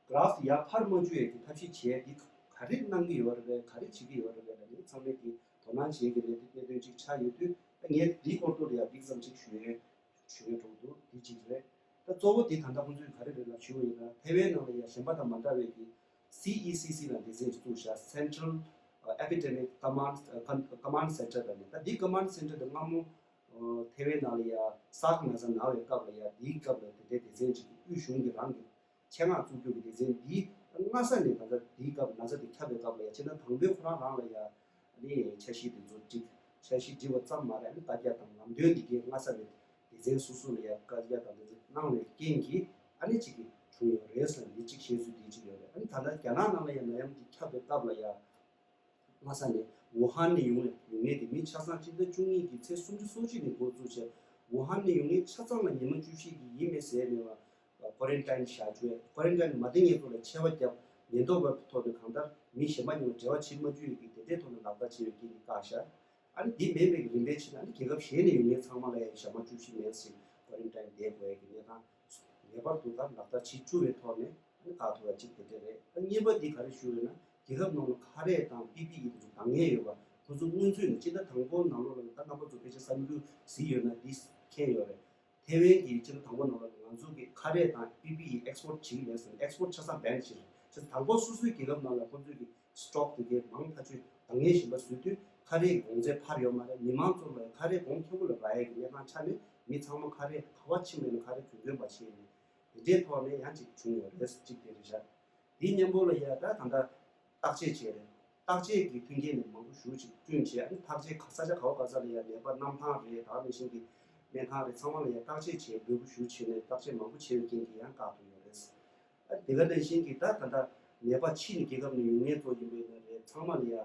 གྷ་ར་ཧྥ་དེ་ཡར་ཕར་མ་བཅུག་ཡ་གི་ཐབས་ཤེས་བྱས་འདི་ག་རེ་གནང་གི་ཡོད་རེད་པས། ག་རེ་བྱེད་ཀྱི་ཡོད་རེད་པས་ལ་ནི་ཚང་མས་ཀྱི་དོ་སྣང་བྱེད་ཀྱི་རེད། དེ་གནད་དོན་གཅིག་ཆགས་ཡོད་དུས་ད་ངས་འདིའི་སྐོར་དུ་ལ་ཡང་འདི་ཙམ་གཅིག་ཞུ་ཡོད། ཞུ་ཡོད་འགྲོ་འདུག་འདི་གཅིག་རེད། ད་གཙོ་བོ་འདི་ད་ལྟ་ཁོང་ཚོས་ག་རེ་རེད་ལ་ཞུ་བ་ཡིན་ན་ཐའེ་ཝན་ནང་ལ་ཡང་གཞན་པ་དང་མ་འདྲ་བའི་གི་སི་ཨི་སི་སི་ལ་སྡེ་ཚན་ཞིག་བཙུགས་བཞག Central Epidemic Command Command Center ལ་ནི། ད་འདི་Command Center འདི་སྔ་མོ་ཐའེ་ཝན་ནང་ལ་ཡང་སཱར་ན་ཚ་ན་བའི་སྐབས་ལ་ཡང་འདིའི་སྐབས་ལ་དེ་འདྲའི་སྡེ་ཚན་ཅིག་དབུས་གཞུང་གི་རང་གི་ཆེད་མངགས་བཙུགས་རྒྱུ་གི་སྡེ་ཚན་འདིས་སྔ་ས་ནས་ད་ལྟ་འདིའི་སྐབས་ན་ཚ་འདི་ཁྱབ་པའི་སྐབས་ལ་ཡང་ཕྱི་ཟླ་དང་པོའི་ཁོ་རང་རང་ལ་ཡང་ཨ་ནི་འཆར་གཞི་དེ་ཚོ་བསྒྲིགས། འཆར་གཞི་བསྒྲིགས་པ་ཙམ་མ་རེད། ཨ་ནི་བཀའ་རྒྱ་དང་ལམ་སྟོན་འདི་གའི་སྔ་ས་ནས་སྡེ་ཚན་སོ་སོ་ལ་ཡང་བཀའ་རྒྱ་དང་དེ་ཚོ་གནང་བའི་རྐྱེན་གྱིས་ཨ་ནི་གཅིག་གིས་བྱུང་ཡོད་རེད་ཟེར་ན་འདི་གཅིག་བཤད་ཚུལ་འདི་གཅིག་ཡོད་རེད། ཨ་ནི་ད་ལྟ་རྒྱ་ནག་ནང་ལ་ཡང་ནད་ཡམས་འདི་ཁྱབ་པའི་སྐབས་ལ་ཡང་། སྔ་ས་ནས་ཝུ་ཧན་ནས་ཡོང་ནས་ཡོང་མཁན་དེ་མི་ཆ་ཚང་སྤྱི་ཟླ་བཅུ་གཉིས་ཀྱི་ཚེས་སུམ་ཅུ་སོ་གཅིག་ནས་འགོ་བཙུགས་བྱས། ཝུ་ཧན་ནས་ཡོང་མཁན་ཆ་ཚང་ལ་ཉི་མ་བཅུ་བཞི་གི་ཡིན་མིན་ཟེར་མེད་པར་ཀོ་རན་ཊིན་བཞག་བཅུག་ཀོ་རན་ཊིན་མ་བསྡད་མཁན་ཚོ་ལ་ཆད་པ་བརྒྱབ། ཉེན་རྟོག་པའི་ཐོག་ནས་གང་ལྟར་མི་གཞན་པ་གཉིས་ལ་འབྲེལ་བ་བྱེད་མ་བཅུག་ཡོད་ཀྱི་དེ་འདྲའི་ཐོག་ནས་ལག་བསྟར་བྱས་ཡོད་ཀྱི་འདི་བཀག་བཞག་ཨ་ནི་འདི་མིན་པའི་རིམ་པས་ཕྱིན་ན་ཨ་ནི་རྒྱལ་ཁབ་གཞན་ནས་ཡོང་མཁན་ཚང་མ་ལ་ཡང་ཞག་མ་བཅུ་བཞི་མིན་ཟེར་ཀོ་རན་ཊིན་བསྡད་དགོས་ཡ་གི་གནས་སྟངས། ངེས་པར་དུ་ད་ལག་བསྟར་བྱེད་བཅུག་པའི་ཐོག་ནས་ཨ་ནི་བཀག་ཐུབ་པ་གཅིག་དེ་འདྲ་རེད། ད་གཉིས་པ་འདི་ག་རེ་ཞུ་ཡོད་ན་རྒྱལ་ཁབ་ནང་ལ་ཁ་རས་དང་པི་པི་ཨི་དེ་ཚོ་འདང་ངེས་ཡོད་པ་ཁོ་ཚོ་སྔོན་ཚུད་ནས་སྤྱི་ཟླ་དང་པོ་ནང་ལོགས་ལ་ད་རྣམ་པ་ཚོ་ཕལ་ཆེར་གསར་འགྱུར་གཟིགས་ཡོད་ན་འདི་མཁྱེན་ཡོད་རེད། ཐའེ་ཝན་གྱི་སྤྱི་ཟླ་དང་པོ་ནང་ལ་ང་ཚོ་གི་ཁ་རས་དང་པི་པི་ཨི་ཨེག་སི་པོར་ཊི་བྱེད་ཀྱི་མེད་ཟེར་ནས་ཨེག་སི་པོར་ཊི་ཆ་ཚང་བྷན་བྱས་རེད། བྱས་ཙང་དང་པོ་སོ་སོའི་རྒྱལ་ཁབ་ནང་ལ་ཁོ་ཚོས་ཀྱི་སི་ཊོག་དེ་གའི་མང་ཐག་ཆོད་འདང་ངེས་བཞིན་པ་བཟོས་དུས་ཁ་རས་ཀྱི་གོང་ཚད་འཕར་ཡོད་མ་རེད། མི་མང་ཚོ་ལ་ཁ་རས་གོང་ཁེ་པོ་ལ་རག་ཡས་ཀྱི་གནས་སྟངས་ཆགས་ནས་མི་ཚང་མ་ཁ་རས་ག་པར་ཕྱིན་པ་ཡིན་ན་ཁ་རས་གྱོན་གྱོན་པ་བྱས་ནས་དེ་འདྲའི་ཐོག་ནས་ཡང་ཅིག་བྱུང་ཡོད་རེད། གཅིག་དེ་རེད་བཞག་དེའི་མཉམ་པོ་ལ་ཡ་ད་ད་ལྟ་བརྟག་དཔྱད་བྱས་རེད། བརྟག་དཔྱད་ཀྱི་མཐུན་རྐྱེན་ནི་མང་པོ་ཞེ་པོ་ཅིག་བསྐྲུན་བྱས། ཨ་ནི་བརྟག་དཔྱད་ག་ས་ཆ་ག་བ་ག་ས་ལ་ཡ་ནད་པ་གནམ་ཐང་རེད། ད་ག་ནང་བཞིན་གྱི་སྨན་ཁང་རེད། ཚང་མ་ལ་ཡ་བརྟག་དཔྱད་བྱས་འབོལ་པོ་ཞེ་པོ་བྱས་ནས་བརྟག་དཔྱད་མང་པོ་བྱས་པའི་རྐྱེན་གྱིས་ཡང་བཀག་ཐུབ་ཡོད་རེད། ཨ་དེ་ག་ནང་བཞིན་གྱི་ད་ད་ལྟ་ནད་པ་ཕྱི་ནས་རྒྱལ་ཁབ་ནས་ཡོང་མཁན་ཚོ་ཡིན་པ་ཡིན་ན་རེད། ཚང་མ་ལ་ཡ་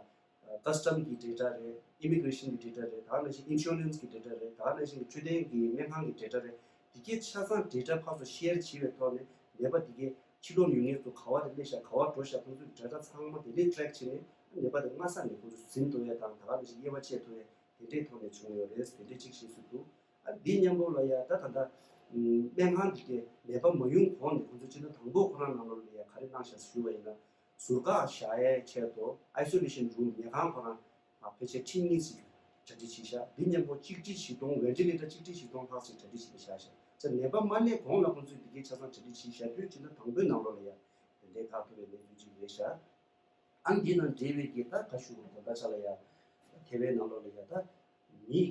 ཀ་སི་ཊམ་གི་ཌེ་ཊ་རེད། ཨི་མི་གྷི་རེ་ཤན་གི་ཌེ་ཊ་རེད། ད་ག་ནང་བཞིན་ཨིན་ཤུ་རན་སི་གི་ཌེ་ཊ་རེད། ད་ག་ནང་བཞིན་གྱི་འཕྲོད་བསྟེན་གྱི་སྨན་ཁང་གི་ཌེ་ཊ་རེད། དེ་གའི་ཆ་ཚང་ཌེ་ཊ་ཕར་ཚུར་ཤེར་བྱས་པའི་ཐོག་ནས་ནད་པ་དེ་གའི་ཕྱི་ལོགས་ནས་ཡོང་མཁན་ཚོ་ག་བ་ལ་སླེབས་ཤག་ག་བ་འགྲོ་ཤག་ཁོང་ཚོའི་ཌེ་ཊ་ཚང་མ་དེ་འདྲའི་ཊེག་བྱས་ནས་ནད་པ་དེ་སྔ་ས་ནས་ཁོང་ཚོ་ཟིན་ཐུབ་ཡ་དང་ད་ག་ནང་བཞིན་དབྱེ་བ་ཕྱེ་ཐུབ་ཡ་དེ་འདྲའི་ཐོག་ནས་བྱུང་ཡོད་རེད། དེ་འདྲའི་གཅིག་ཤེས་སུ་འདུག་ཨ་འདིའི་མཉམ་པོ་ལ་ཡ་ད་ད་ལྟ་སྨན་ཁང་འདི་གའི་ནད་པ་མ་ཡོང་གོང་ནས་ཁོང་ཚོ་སྤྱི་ཟླ་དང་པོ་ཁོ་རང་ནང་ལོགས་ལ་ཡ་ག་རེ་གནང་ཤག་ཞུ་བ་ཡིན་ན། ཟུར་བཀག་བཞག་ཡའི་ཆེད་དུ་ཨའི་སོ་ལེ་ཤན་རུམ་ཉལ་ཁང་ཁོ་རང་ཕལ་ཆེར་ཁྲི་གཉིས་ཤིག་གྲ་སྒྲིག་བྱས་ཤག་འདི་མཉམ་པོ་གཅིག་ཁྲི་བཞི་སྟོང་ཝེན་ཊི་ལེ་ཊར་གཅིག་ཁྲི་བཞི་སྟོང་ལྷག་ཅིག་གྲ་སྒྲིག་བྱས་ནས་བཞག་ཤག་ཙང་ནད་པ་མ་སླེབས་གོང་ལ་ཁོང་ཚོས་འདི་གའི་ཆ་ཚང་གྲ་སྒྲིག་བྱས་བཞག་དུས་སྤྱི་ཟླ་དང་པོའི་ནང་ལོགས་ལ་ཡ་དེ་འདྲའི་བཀག་ཐུབ་པའི་གནས་ཚུལ་ཅིག་རེད་ཤག་ཨ་འདི་དང་འབྲེལ་བའི་གི་ད་ག་ཞུ་དགོས་ད་ལྟ་ཆ་ལ་ཡ་ཐེ་བའི་ནང་ལོགས་ལ་ཡ་ད་མི་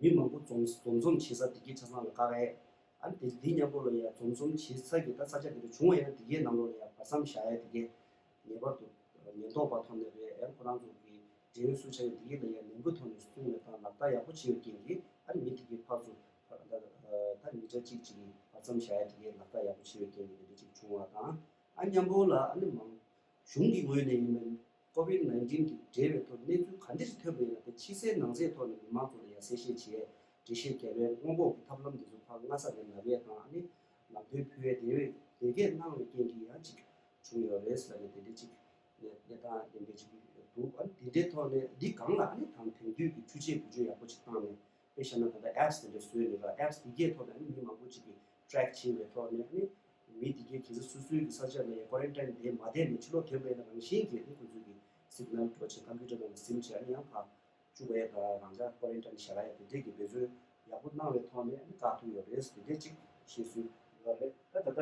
གི་མི་མང་པོ་འཛོམས་འཛོམས་འཛོམས་བྱེད་ས་འདི་གའི་ཆ་ཚང་ལ་བཀག་ཡས། ཨ་ནི་དེ་འདི་མཉམ་པོ་ལ་ཡ་འཛོམས་འཛོམས་བྱེད་ས་གི་ད་ས་ཆ་དེ་འདྲ་བྱུང་བ་ཡིན་ན་དེ་གའི་ནང་ལོགས་ལ་ཡ་བར་མཚམས་བཞག་ཡ་དེ་གའི་ངེས་པར་དུ་ཉེན་རྟོག་པ་ཐོག་ནས་རེད། ཨ་ཁོ་རང་ཚོ་གི་འབྲེལ་ཡོད་སུ་ཆགས་ཡོད་དེ་གའི་ལ་ཡ་ནན་པོ་ཐོག་ནས་སྲུང་བའི་སྟངས་ལག་བསྟར་ཡག་པོ་བྱེད་ཡོད་རྐྱེན་གྱིས་ཨ་ནི་མི་དེ་གའི་ཕར་ཚུར་ད་ད་མི་ཊར་གཅིག་གཅིག་གི་བར་མཚམས་བཞག་ཡ་དེ་གའི་ལག་བསྟར་ཡག་པོ་བྱེད་ཡོད་རྐྱེན་གྱིས་དེ་འདྲ་གཅིག་བྱུང་བ་དང་། ཨ་མཉམ་པོ་ལ་ཨ་ནི་མང་གཞུང་གི་ངོས་ནས་ཡིན་ན་ཀོ་བིད་ནའིན་ཊིན་གྱི་འབྲེལ་བའི་ཐོག་གནས་ཚུལ་ག་འདྲ་ཞིག་ཐོན་པ་ཡིན་ན་དེ་ཕྱི་གསལ་ནང་གསལ་ཐོག་ནས་མི་མང་ཚོ་ལ་ཡང་གསལ་བཤད་བྱས། འགྲེལ་བཤད་རྒྱབ་པའི་སྔོན་འགོག་གི་ཐབས་ལམ་འདི་ཚོ་ཕར་སྔ་ས་ནས་ལབ་ཡས་དང་ཨ་ནི་ལམ་སྟོན་ཕུལ་ཡས་དེ་བས་དེ་གས་གནང་བའི་རྐྱེན་གྱིས་ཡང་ཅིག་བྱུང་ཡོད་རེད་ཟེར་ནས་དེ་འདྲ་ཅིག་གནས་སྟངས་ལྡན་པའི་ཅིག་འདུག་ཨ་ནི་དེ་འདྲའི་ཐོག་ནས་འདི་སྒང་ལ་ཨ་ནི་དང་དེང་དུས་ཀྱི་འཕྲུལ་ཆས་བེད་སྤྱོད་ཡག་པོ་ཅིག་བཏང་ནས། དཔེ་བཞག་ན་ད་ལྟ་ཨེབ་སི་དེ་འདྲ་བཟོས་ནས་ར་ཨེབ་སི་དེ་གའི་ཐོག་ནས་ཨ་ནི་མི་མང་པོ་ཅིག་གིས་ཊེག་བྱེད་པའི་ཐོག་ནས་ཨ་ནི་མི་དེ་གའི་གལ་སྲིད་སོ་སོའི་གི་ས་ཆ་ནས་ཀོ་རན་ཊིན་དེ་མ་བསྡད་ནས་ཕྱི་ལོགས་ཐོན་པའི་ནང་བཞིན་གྱི་ཨ་ནི་ཁོ་ཚོས་གི་སིག་ནལ་འགྲོ་ཆེད་ཀམ་པུ་ཊར་ནང་ལ་ཟིན་བྱས་ཨ་ནི་ཡང་ཕར་བཅུག་པའི་ད་རང་ཅག་ཀོ་རན་ཊིན་བཞག་ཡ་དེ་འདྲས་ཀྱི་འབད་བརྩོན་ཡག་པོ་གནང་བའི་ཐོག་ནས་ཨ་ནི་བཀག་ཐུབ་ཡོད་རེད། དེ་འདྲས་ཅིག་ཤེས་སྲོལ་ཡོད་རེད། ད་ད་ལྟ་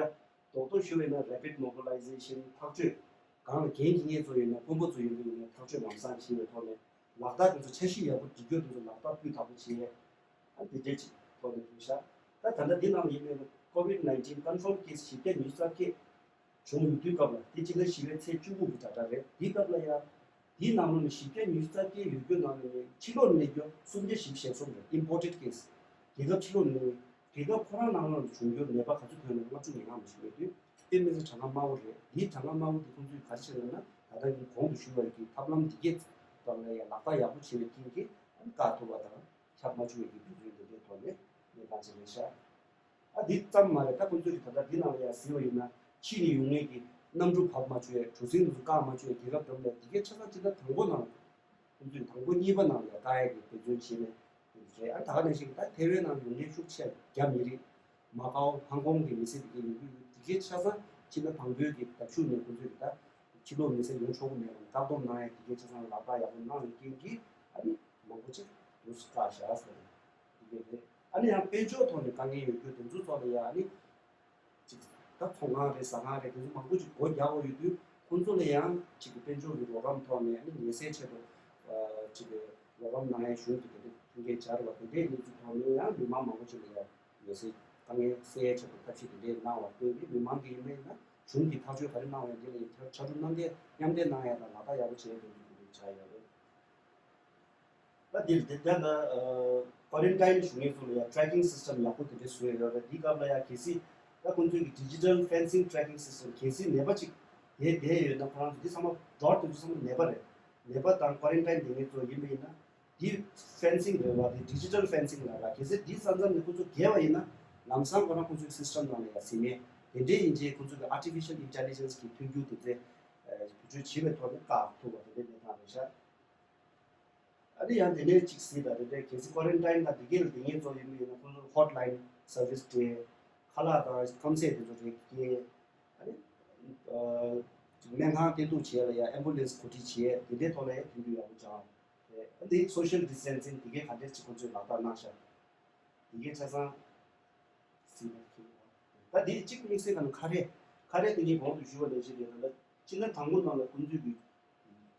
རྡོག་རྡོག་ཞུ་བས་ན་རེ་པིཌ་མོ་བི་ལའི་ཟེ་ཤན་ཐག་གཅོད་ གང་ལ་འགན་འཁྱེར་མཁན་ཚོ་ཡིན་ན། དཔོན་པོ་ཚོ་ཡིན་པ་ཡིན་ན། ཐག་གཅོད་ལམ་སང་བྱེད་པའི་ཐོག་ནས་ལག་བསྟར་དེ་ཚོ་འཆར་གཞི་ཡག་པོ་སྒྲིག་སྐྱོར་དེ་ཚོ་ལག་བསྟར་སྤུས་དག་པོ་བྱས། ཨ་དེ་འདྲས་ཅིག་ཐོག་ནས་བྱུང་ཤག་ད་ད་ལྟ་འདི་ནང་ལ་ཡིན་པའི་ཀོ་བིད་ནའིན་ཊིན་ཀོན་ཕརམ་ཁེ་སི་བཞི་བརྒྱ་ཉི་ཤུ་རྩ་བརྒྱད་བྱུང་ཡོད་དུས་སྐབས་ལ། དེ་སྤྱི་ཟླ་བཞི་པའི་ཚེས་བཅུ་དགུ་གི་དྲ་གྲངས་རེད། དེའི་སྐབས་ལ་ཡང་དེའི་ནང་ལོགས་ནས་བཞི་བརྒྱ་ཉི་ཤུ་རྩ་བརྒྱད་ཡོད་རྒྱུ་ནང་ནས་ཕྱི་ལོགས་ནས་སླེབས་རྒྱུ་སུམ་བརྒྱ་བཞི་བཅུ་ཞེ་གསུམ་རེད། ཨིམ་པོར་ཊེཌ་ཁེ་སི། རྒྱལ་ཁབ་ཕྱི་ལོགས་ནས། རྒྱལ་ཁབ་ཁོ་རང་ནང་ལོགས་ནས་བྱུང་རྒྱུ་ནད་པ་ག་ཚོད་ཐོན་ན་ལྔ་བཅུ་ང་ལྔ་མ་ཞིག་ཡོད་དུས། དཔེ་མི་སྲིད་གྲངས་ཀ་དམའ་བོ་རེད། དེའི་གྲངས་ཀ་དམའ་བོ་དེ་ཁོང་ཚོས་ག་རེ་བྱས་ཡོད་ན། ད་ལྟ་གོང་དུ་ཞུས་པ་ཡི་ཐབས་ལམ་འདི་གས་སྟབས་ལ་ཡང་ལག་བསྟར་ཡག་པོ་བྱས་པའི་རྐྱེན་གྱིས་བཀག་ཐུབ་པ་དང་། ཁྱབ་མ་བཅུག་པའི་གི་དུས་ཚོད་འདི་འདྲའི་ཐོག་ནས་གནས་སྟངས་ཅིག་རེད་ཤག་ཨ་འདི་ཙམ་མ་རེད། ད་ཁོང་ཚོས་ཀྱི་ད་ལྟ་འདི་ནང་ལ་ཡང་གཟིགས་པ་ཡིན་ན། ཕྱི་ནས་ཡོང་མཁན་གྱི་གནམ་གྲུ་བབས་མ་བཅུག་ཡ། གྲུ་གཟིངས་དེ་ཚོ་བཀག་མ་བཅུག་ཡ། རྒྱལ་ཁབ་འགྲོ་མ་ཡ། འདི་གའི་ཆ་ཚང་སྤྱི་ཟླ་དང་པོ་ནང་ལ། ཁོང་ཚོས་དང་པོ་གཉིས་པ་ནང་ལ་ཡང་བཀག་ཡ་གི་འབད་བརྩོན་བྱས་ནས་རེད། ཨ་ད་ག་ནང་བཞིན་ད་ཐེ་ཝན་ནང་ཡོང་མཁན་ཤུགས་ཆེ་རྒྱ་མི་རིགས། མ་ཀའོ། ཧང་ཀོང་གི་མི་སེར་དེ་གའི་ཡོང་གི་ཡོད། འདི་གའི་ཆ་ཚང་སྤྱི་ཟླ་དང་པོའི་གི་ཟླ་མཇུག་ནས་ཁོང་ཚོས་ཀྱི་ད་ཕྱི་ལོགས་མི་སེར་ཡོང་ཆོག་གི་མེད་པ་བཀག་སྡོམ་གནང་ཡ། འདི་གའི་ཆ་ཚང་ལག་བསྟར་ཡག་པོ་གནང་བའི་རྐྱེན་གྱིས་ཨ་ནི་མང་པོ་ཅིག་འདུག་སེ་བཀག་བཞག་ཟེར་ནས་འདི་གའི་རེད། ཨ་ནི་ཡང་དཔལ་འབྱོར་ཐོག་ནས་དཀའ་ངལ་ཡོད་རྒྱུ་དེ་ཚོའི་ཐོག་ལ་ཡང་ཨ་ནི་ཅིག་ད་ཚོང་ཁང་རེད། ཟ་ཁང་རེད། དེ་ཚོ་མང་པོ་ཅིག་སྒོ་རྒྱག་དགོས་ཡོད་དུས། ཁོང་ཚོ་ལ་ཡང་ཅིག་དཔལ་འབྱོར་གྱི་རོགས་རམ་ཐོག་ནས་ཨ་ནི་ཉེན་སེལ་ཆེད་དུ་ཨ་ཅིག་རོགས་རམ་གནང་ཡའི་གཞུང་གི་དེ་འདྲའི་མཐུན་རྐྱེན་སྦྱར་བ། དེ་འདྲའི་གནས་ཚུལ་ཐོག་ནས་ཡང་མི་མང་མང་པོ་ཅིག་ལ་ཡང་ཉེན་སེལ། དཀའ་ངལ་སེལ་ཡའི་ཆེད་དུ་ཐབས་ཤེས་དེ་འདྲའི་གནང་བ་བརྟེན་ཏེ། མི་མང་གིས་ཡིན་པ་ཡིན་ན་གཞུང་གིས་ཐག་གཅོད་ག་རེ་གནང་བ་ཡིན་དེ་ལ་ཡང་ཕྱར་གྲུ་གནང་སྟེ་མཉམ་འབྲེལ་གནང་ཡ་དང་ལག་བསྟར་ཡག་པོ་བྱས་ཡོད་པའི་འདུ་འཛོམས་བྱ་ཡོད་རེད། ད་འདིར་དེ་ལྟར་ན་ཀོ་རན་ཊིན་བྱུང་མཁན་ཚོ་ལ་ཡང་ཊེ་རེ་ཀིང་སི་སི་ཊམ་ཡག་པོ་དེ་འདྲ་བཟོས་ཡོད་རེད། འདིའི་སྐབས་ལ་ཡང་གལ་སྲིད་ད་ཁོང་ཚོས་ཀྱི་ཌི་ཇི་ཊལ་ཕེན་སིང་ཊེ་རེ་ཀིང་སི་སི་ཊམ། གལ་སྲིད་ནད་པ་ཅིག་དེ་བསྡད་ཡོད་ན། ཁོ་རང་ཚོ་འདི་ཚང་མ་ཌོཊ་དེ་ཚོ་ཚང་མ་ནད་པ་རེད། ནད་པ་དང་ཀོ་རན་ཊིན་བསྡད་མཁན་ཚོ་ཡིན་པ་ཡིན་ན། འདི་ཕེན་སིང་རེད་བ། འདི་ཌི་ཇི་ཊལ་ཕེན་སིང་ལ་ར། གལ་སྲིད་འདི་ས་མཚམས་ནས་ཁོང་ཚོ་བརྒལ་བ་ཡིན་ན། ལམ་སང་ཁོ་རང་ཁོང་ཚོའི་སི་སི་ཊམ་ནང་ལ་ཡང་ཟིན་མེད། དེ་འདྲའི་ཡིན་ཅེས་ཁོང་ཚོ་གི་ཨར་ཊི་ཕི་ཤལ་ཨིན་ཊེ་ལི་ཇེན་སི་གི་མཐུན་འགྱུར་དེ་ཚོས་བེད་སྤྱོད་བྱེད་པའི་ཐོག་ནས་བཀག་ཐུབ་པ་དེ་འདྲའི་གནས་སྟངས་རེད་ཤག་ཨ་ནི་ཡང་དེ་ནས་ཅིག་གཟིགས་དང་། དེ་འདྲའི་གལ་སྲིད་ཀོ་རན་ཊིན་དང་དེ་གའི་ལ་དེ་ངེས་ཚོ་ཡིན་པ་ཡིན་ན། ཁོང་ཚོ་ཧོཊ་ལའིན་སར་བིས་སྤྲད། ཁ་ལག་དང་སྐམ་ཟས་དེ་ཚོ་རེ་སྐྱེལ། ཨ་ནི་ཨ་ཅིག་སྨན་ཁང་བསྟེན་གཏུག་བྱས་ལ་ཡང་ཨེམ་བུ་ལེན་སི་གོ་སྒྲིག་བྱས། དེ་འདྲའི་ཐོག་ལ་ཡང་མཐུན་འགྱུར་ཡག་པོ་སྦྱངས་རེད། ཨ་འདི་སོ་ཤལ་ཌི་སི་ཊེན་སིང་དེ་གའི་ག་འདྲས་ཅིག་ཁོང་ཚོས་ལག་བསྟར་གནང་ཤག་དེ་གའི་ཆ་ཚང་གཟིགས་པ་མཁྱེན། ད་དེ་གཅིག་དམིགས་བསལ་གང་ཁ་རས། ཁ་རས་དེ་ངས་གོང་དུ་ཞུས་པ་ནང་བཞིན་རེད། ད་ལྟ་སྤྱི་ཟླ་དང་པོ་ནང་ལ་ཁོང་ཚོས་ཀྱི་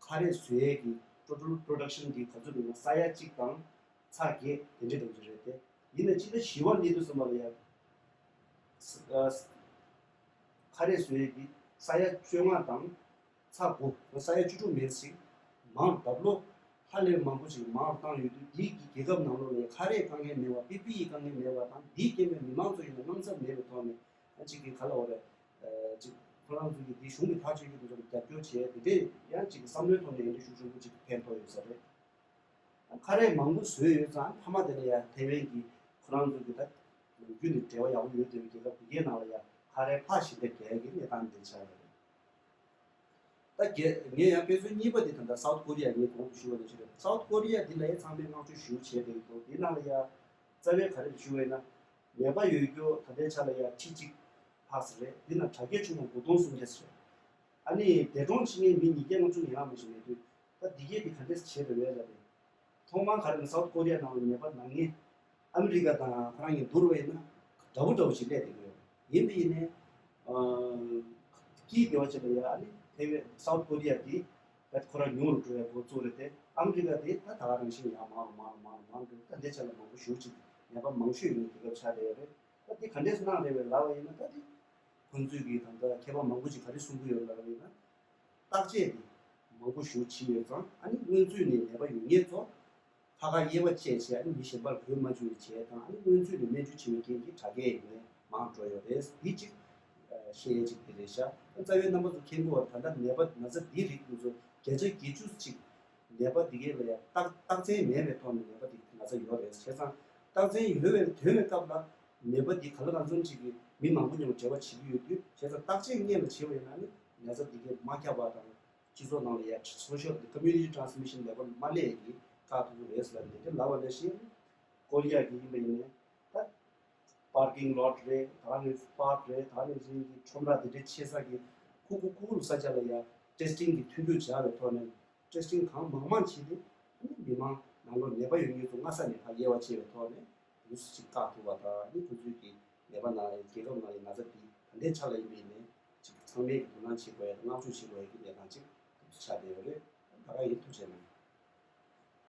ཁ་རས་བཟོ་ཡས་ཀྱི་ཊོ་ཊལ་པྲོ་ཌག་ཤན་དེ་ག་ཚོད་འདུག་ན། ས་ཡ་གཅིག་དང་ཚེག་བརྒྱད་དེ་འདྲས་འདྲ་པོ་ཅིག་རེད་དེ། ཡིན་ནའི་སྤྱི་ཟླ་བཞི་པ་སླེབས་དུས་ཙམ་པ་ལ་ཡ་ས་ཨ་ཁ་རས་བཟོ་ཡས་ཀྱི་ས་ཡ་བཅོ་ལྔ་དང་ཚེག་དགུ། ས་ཡ་བཅུ་དྲུག་མན་ཞིག་མང་རུ། ལྡབ་ལོ་ཧ་ལས་མང་པོ་ཞིག་མང་རུ་བཏང་ཡོད་དུས། འདིའི་གི་རྒྱལ་ཁབ་ནང་ལོགས་ལ་ཁ་རས་དཀའ་ངལ་མེད་པ། པི་པི་ཨི་དཀའ་ངལ་མེད་པ་དང་། འདིའི་རྐྱེན་པས་མི་མང་ཚོ་ཡིན་ན་དངངས་འཚབ་མེད་པའི་ཐོག་ནས། ཨ་ཅིག་གི་ག་ལ་འོ་རེད། ཨ་ཅིག་ཁོ་རང་ཚོ་གི་འདི་གཞུང་གི་ཐག་གཅོད་ཀྱི་འདི་ཚོ་ལ་རྒྱབ་སྐྱོར་བྱས། དེ་འདྲས་ཡང་ཅིག་བསམ་བློའི་ཐོག་ནས་ཡང་འདི་ཤུགས་ཆེན་པོ་ཅིག་ཕན་ཐོགས་ཡོད་ས་རེད། ཁ་རས་མང་པོ་བཟོས་ཡོད་ཙང་། མཐའ་མ་དེ་ལ་ཡང་ཐེ་ཝན་གྱི་ཁོ་རང་ཚོ་གི་ད་ནམ་རྒྱུན་ནས་འབྲེལ་བ་ཡག་པོ་ཡོད་བསྡད་པའི་རྒྱལ་ཁབ་དེ་གའི་ནང་ལ་ཡང་ཁ་རས་ཕར་ཞིབ་ཕྲ་རྒྱག་ཡག་གི་གནས་སྟངས་འདི་ཆགས་ཡོད་རེད། ད་རྒྱ་ངས་ཡང་དཔེ་མཚོན་གཉིས་པ་དེ་ད་ལྟ་སའུཐ་ཀོ་རི་ཡ། ངས་གོང་དུ་ཞུས་པ་ནང་བཞིན་རེད། སའུཐ་ཀོ་རི་ཡ་འདི་ལ་ཡང་ཚང་མས་བསྔགས་བརྗོད་ཞེ་པོ་བྱས་བསྡད་ཀྱི་འདུག་འདི་ནང་ལ་ཡང་རྩ་བའི་ག་རེ་ཞུ་བས་ན། ནད་པ་ཡོད་རྒྱུ་ད་ལྟའི་ཆ་ལ་ཡང་ཁྲི་གཅིག་ལྷག་ཙམ་རེད། འདི་ནང་དྲག་སྐྱེད་བྱུང་བ་དགུ་སྟོང་སུམ་བརྒྱ་ཙམ་རེད། ཨ་ནི་འདས་གྲོངས་ཕྱིན་མཁན་མི་ཉིས་བརྒྱ་ལྔ་བཅུ་ང་ལྔ་མ་ཞིག་མེད་དུས། ད་འདི་གས་འདི་ག་འདྲས་བྱས་རེད་བས་ལབ་ནས། ཐོག་མར་ག་རེ་ན་སའུཐ་ཀོ་རི་ཡ་ནང་ལ་ནད་པ་ན་མཁན་ཨ་མི་རི་ཀ་དང་ཁོ་རང་གཉིས་བསྡུར་བ་ཡིན་ན་འདྲ་པོ་འདྲ་པོ་ཞིག་སླེབས་བསྡད་ཀྱི་ཡོད། ཡིན་པ་ཡིན་ནའི་ཨ་དཀྱིལ་སྡེ་བ་ཅིག་ལ་ཡ། ཨ་ནི་ཐེ་ཝན་སའུཐ་ཀོ་རི་ཡ་འདི་ད་ཁོ་རང་ཉུང་རུ་འགྲོ་བའི་འགོ་བཙུགས་རེད་དེ། ཨ་མི་རི་ཀ་འདི་ད་ད་ག་རང་བཞིན་ཡང་མང་རུ་མང་རུ་མང་རུ་མང་རུ་འགྲོ། ད་འདི་ཆ་ལ་མང་པོ་ཞེ་པོ་ཅིག་ནད་པ་མང་ཤོས་ཡོད་མཁན་རྒྱལ་ཁབ་ཆགས་བསྡད་ཡོད་རེད། ད་འདི་ག་འདྲས་གནང་རེད་བས་ལབ་པ་ཡིན་ན། ད་འདི་ཁོང་ཚོས་ཀྱིས་ད་ལྟ་མཁས་པ་མང་པོ་ཅིག་ག་རེ་གསུང་གི་ཡོད་ལབ་པ་ཡིན་ན། བརྟག་དཔྱད་དེ་མང་པོ་ཞེ་པོ་བྱས་ཡོད་ཙང་། ཨ་ནི་སྔོན་ཚུད་ནས་ནད་པ་ཡོད་མཁན་ཚོ་ཁ་ཁ་དབྱེ་བ་བཅད་བྱས། ཨ་ནི་མི་གཞན་པར་འགོས་མ་བཅུག་པའི་བྱས་དང་། ཨ་ནི་སྔོན་ཚུད་ནས་སྨན་བཅོས་བྱས་པའི་རྐྱེན་གྱིས་དྲག་སྐྱེད་ཡོང་མཁན་མང་འགྲོ་ཡོད་རེད། འདི་གཅིག་ཨ་བཤད་ཡས་གཅིག་དེ་རེད་ཤག་རྩ་བའི་རྣམ་པ་ཚོ་མཁྱེན་གྱི་ཡོད་པ། ད་ལྟ་ནད་པ་ན་ཚ་འདིའི་རིགས་འདི་ཚོ་བརྒྱ་ཆ་བརྒྱད་ཅུ་གཅིག་ནད་པ་འདི་གས་ལ་ཡང་རྟགས་རྟགས་མཚན་མེད་པའི་ཐོག་ནས་ནད་པ་འདི་ན་ཚ་ཡོད་རེད། བྱས་ཙང་རྟགས་མཚན་ཡོད་པའི་ཐོན་པའི་སྐབས་ལ་ནད་པ་འདི་ག་ལ་གང་འཚམ་ཅིག་གིས་མི་མང་པོ་མཉམ་འབྲེལ་བ་བྱེད་ཀྱི་ཡོད་དུས། བྱས་ཙང་བརྟག་དཔྱད་སྔོན་ལ་བྱས་པ་ཡིན་ན་ནི་ན་ཚ་འདི་གས་མ་ཁྱབ་པ་དང་། སྤྱི་ཚོགས་ནང་ལ་ཡ་སོ་ཤལ་ཀོ་མུ་ནི་ཊི་ཊེ་རན་སི་མི་ཤན་ལེ་ཝལ་མ་སླེབས་ཡས་ཀྱི་བཀག་ཐུབ་ཀྱི་རེད་ཟེར་བ་འདི་འདྲ་ལབ་པ་ནང་བཞིན། ཀོ་རི་ཡ་གི་ཡིན་པ་ཡིན་ནའི་ད་པར་ཀིང་ལོཊ་རེད། ད་ནི་པཱརཀ་རེད། ད་ནི་རིང་གི་ཁྲོམ་ར་འདི་འདྲ་ཆེ་ས་གི་ཁུག་ཁུག་ཁུག་ཁུག་ལ་ས་ཆ་ལ་ཡ་ཊེ་སི་ཊིང་གི་མཐུན་འགྱུར་སྦྱར་བའི་ཐོག་ནས། ཊེ་སི་ཊིང་གང་མང་མང་བྱས་ཏེ། ཨ་ནི་མི་མང་ནང་ལོགས་ནད་པ་ཡོད་མཁན་ཚོ་སྔ་ས་ནས་ཕར་དབྱེ་བ་ཕྱེ་བའི་ཐོག་ནས་འདུག་སེ་ཅིག་བཀག་ཐུབ་པ་དང་། ཨ་ནི་ཁོང་ཚོའི་གི་ནད་པ་ནང་རྒྱལ་ཁབ་ནང་ལ་ན་ཚ་འདི་ད་ལྟའི་ཆ་ལ་ཡིན་པ་ཡིན་ནའི་ཅིག་ ཚང་མས་ཀྱི་དོ་སྣང་བྱེད་དགོས་ཡ་དང་། བསྔགས་བརྗོད་བྱེད་དགོས་ཡ་གི་གནས་སྟངས་ཅིག་ཆགས་བསྡད་ཡོད་རེད། ད་ག་ཡིན། ཐུགས་རྗེ་གནང་།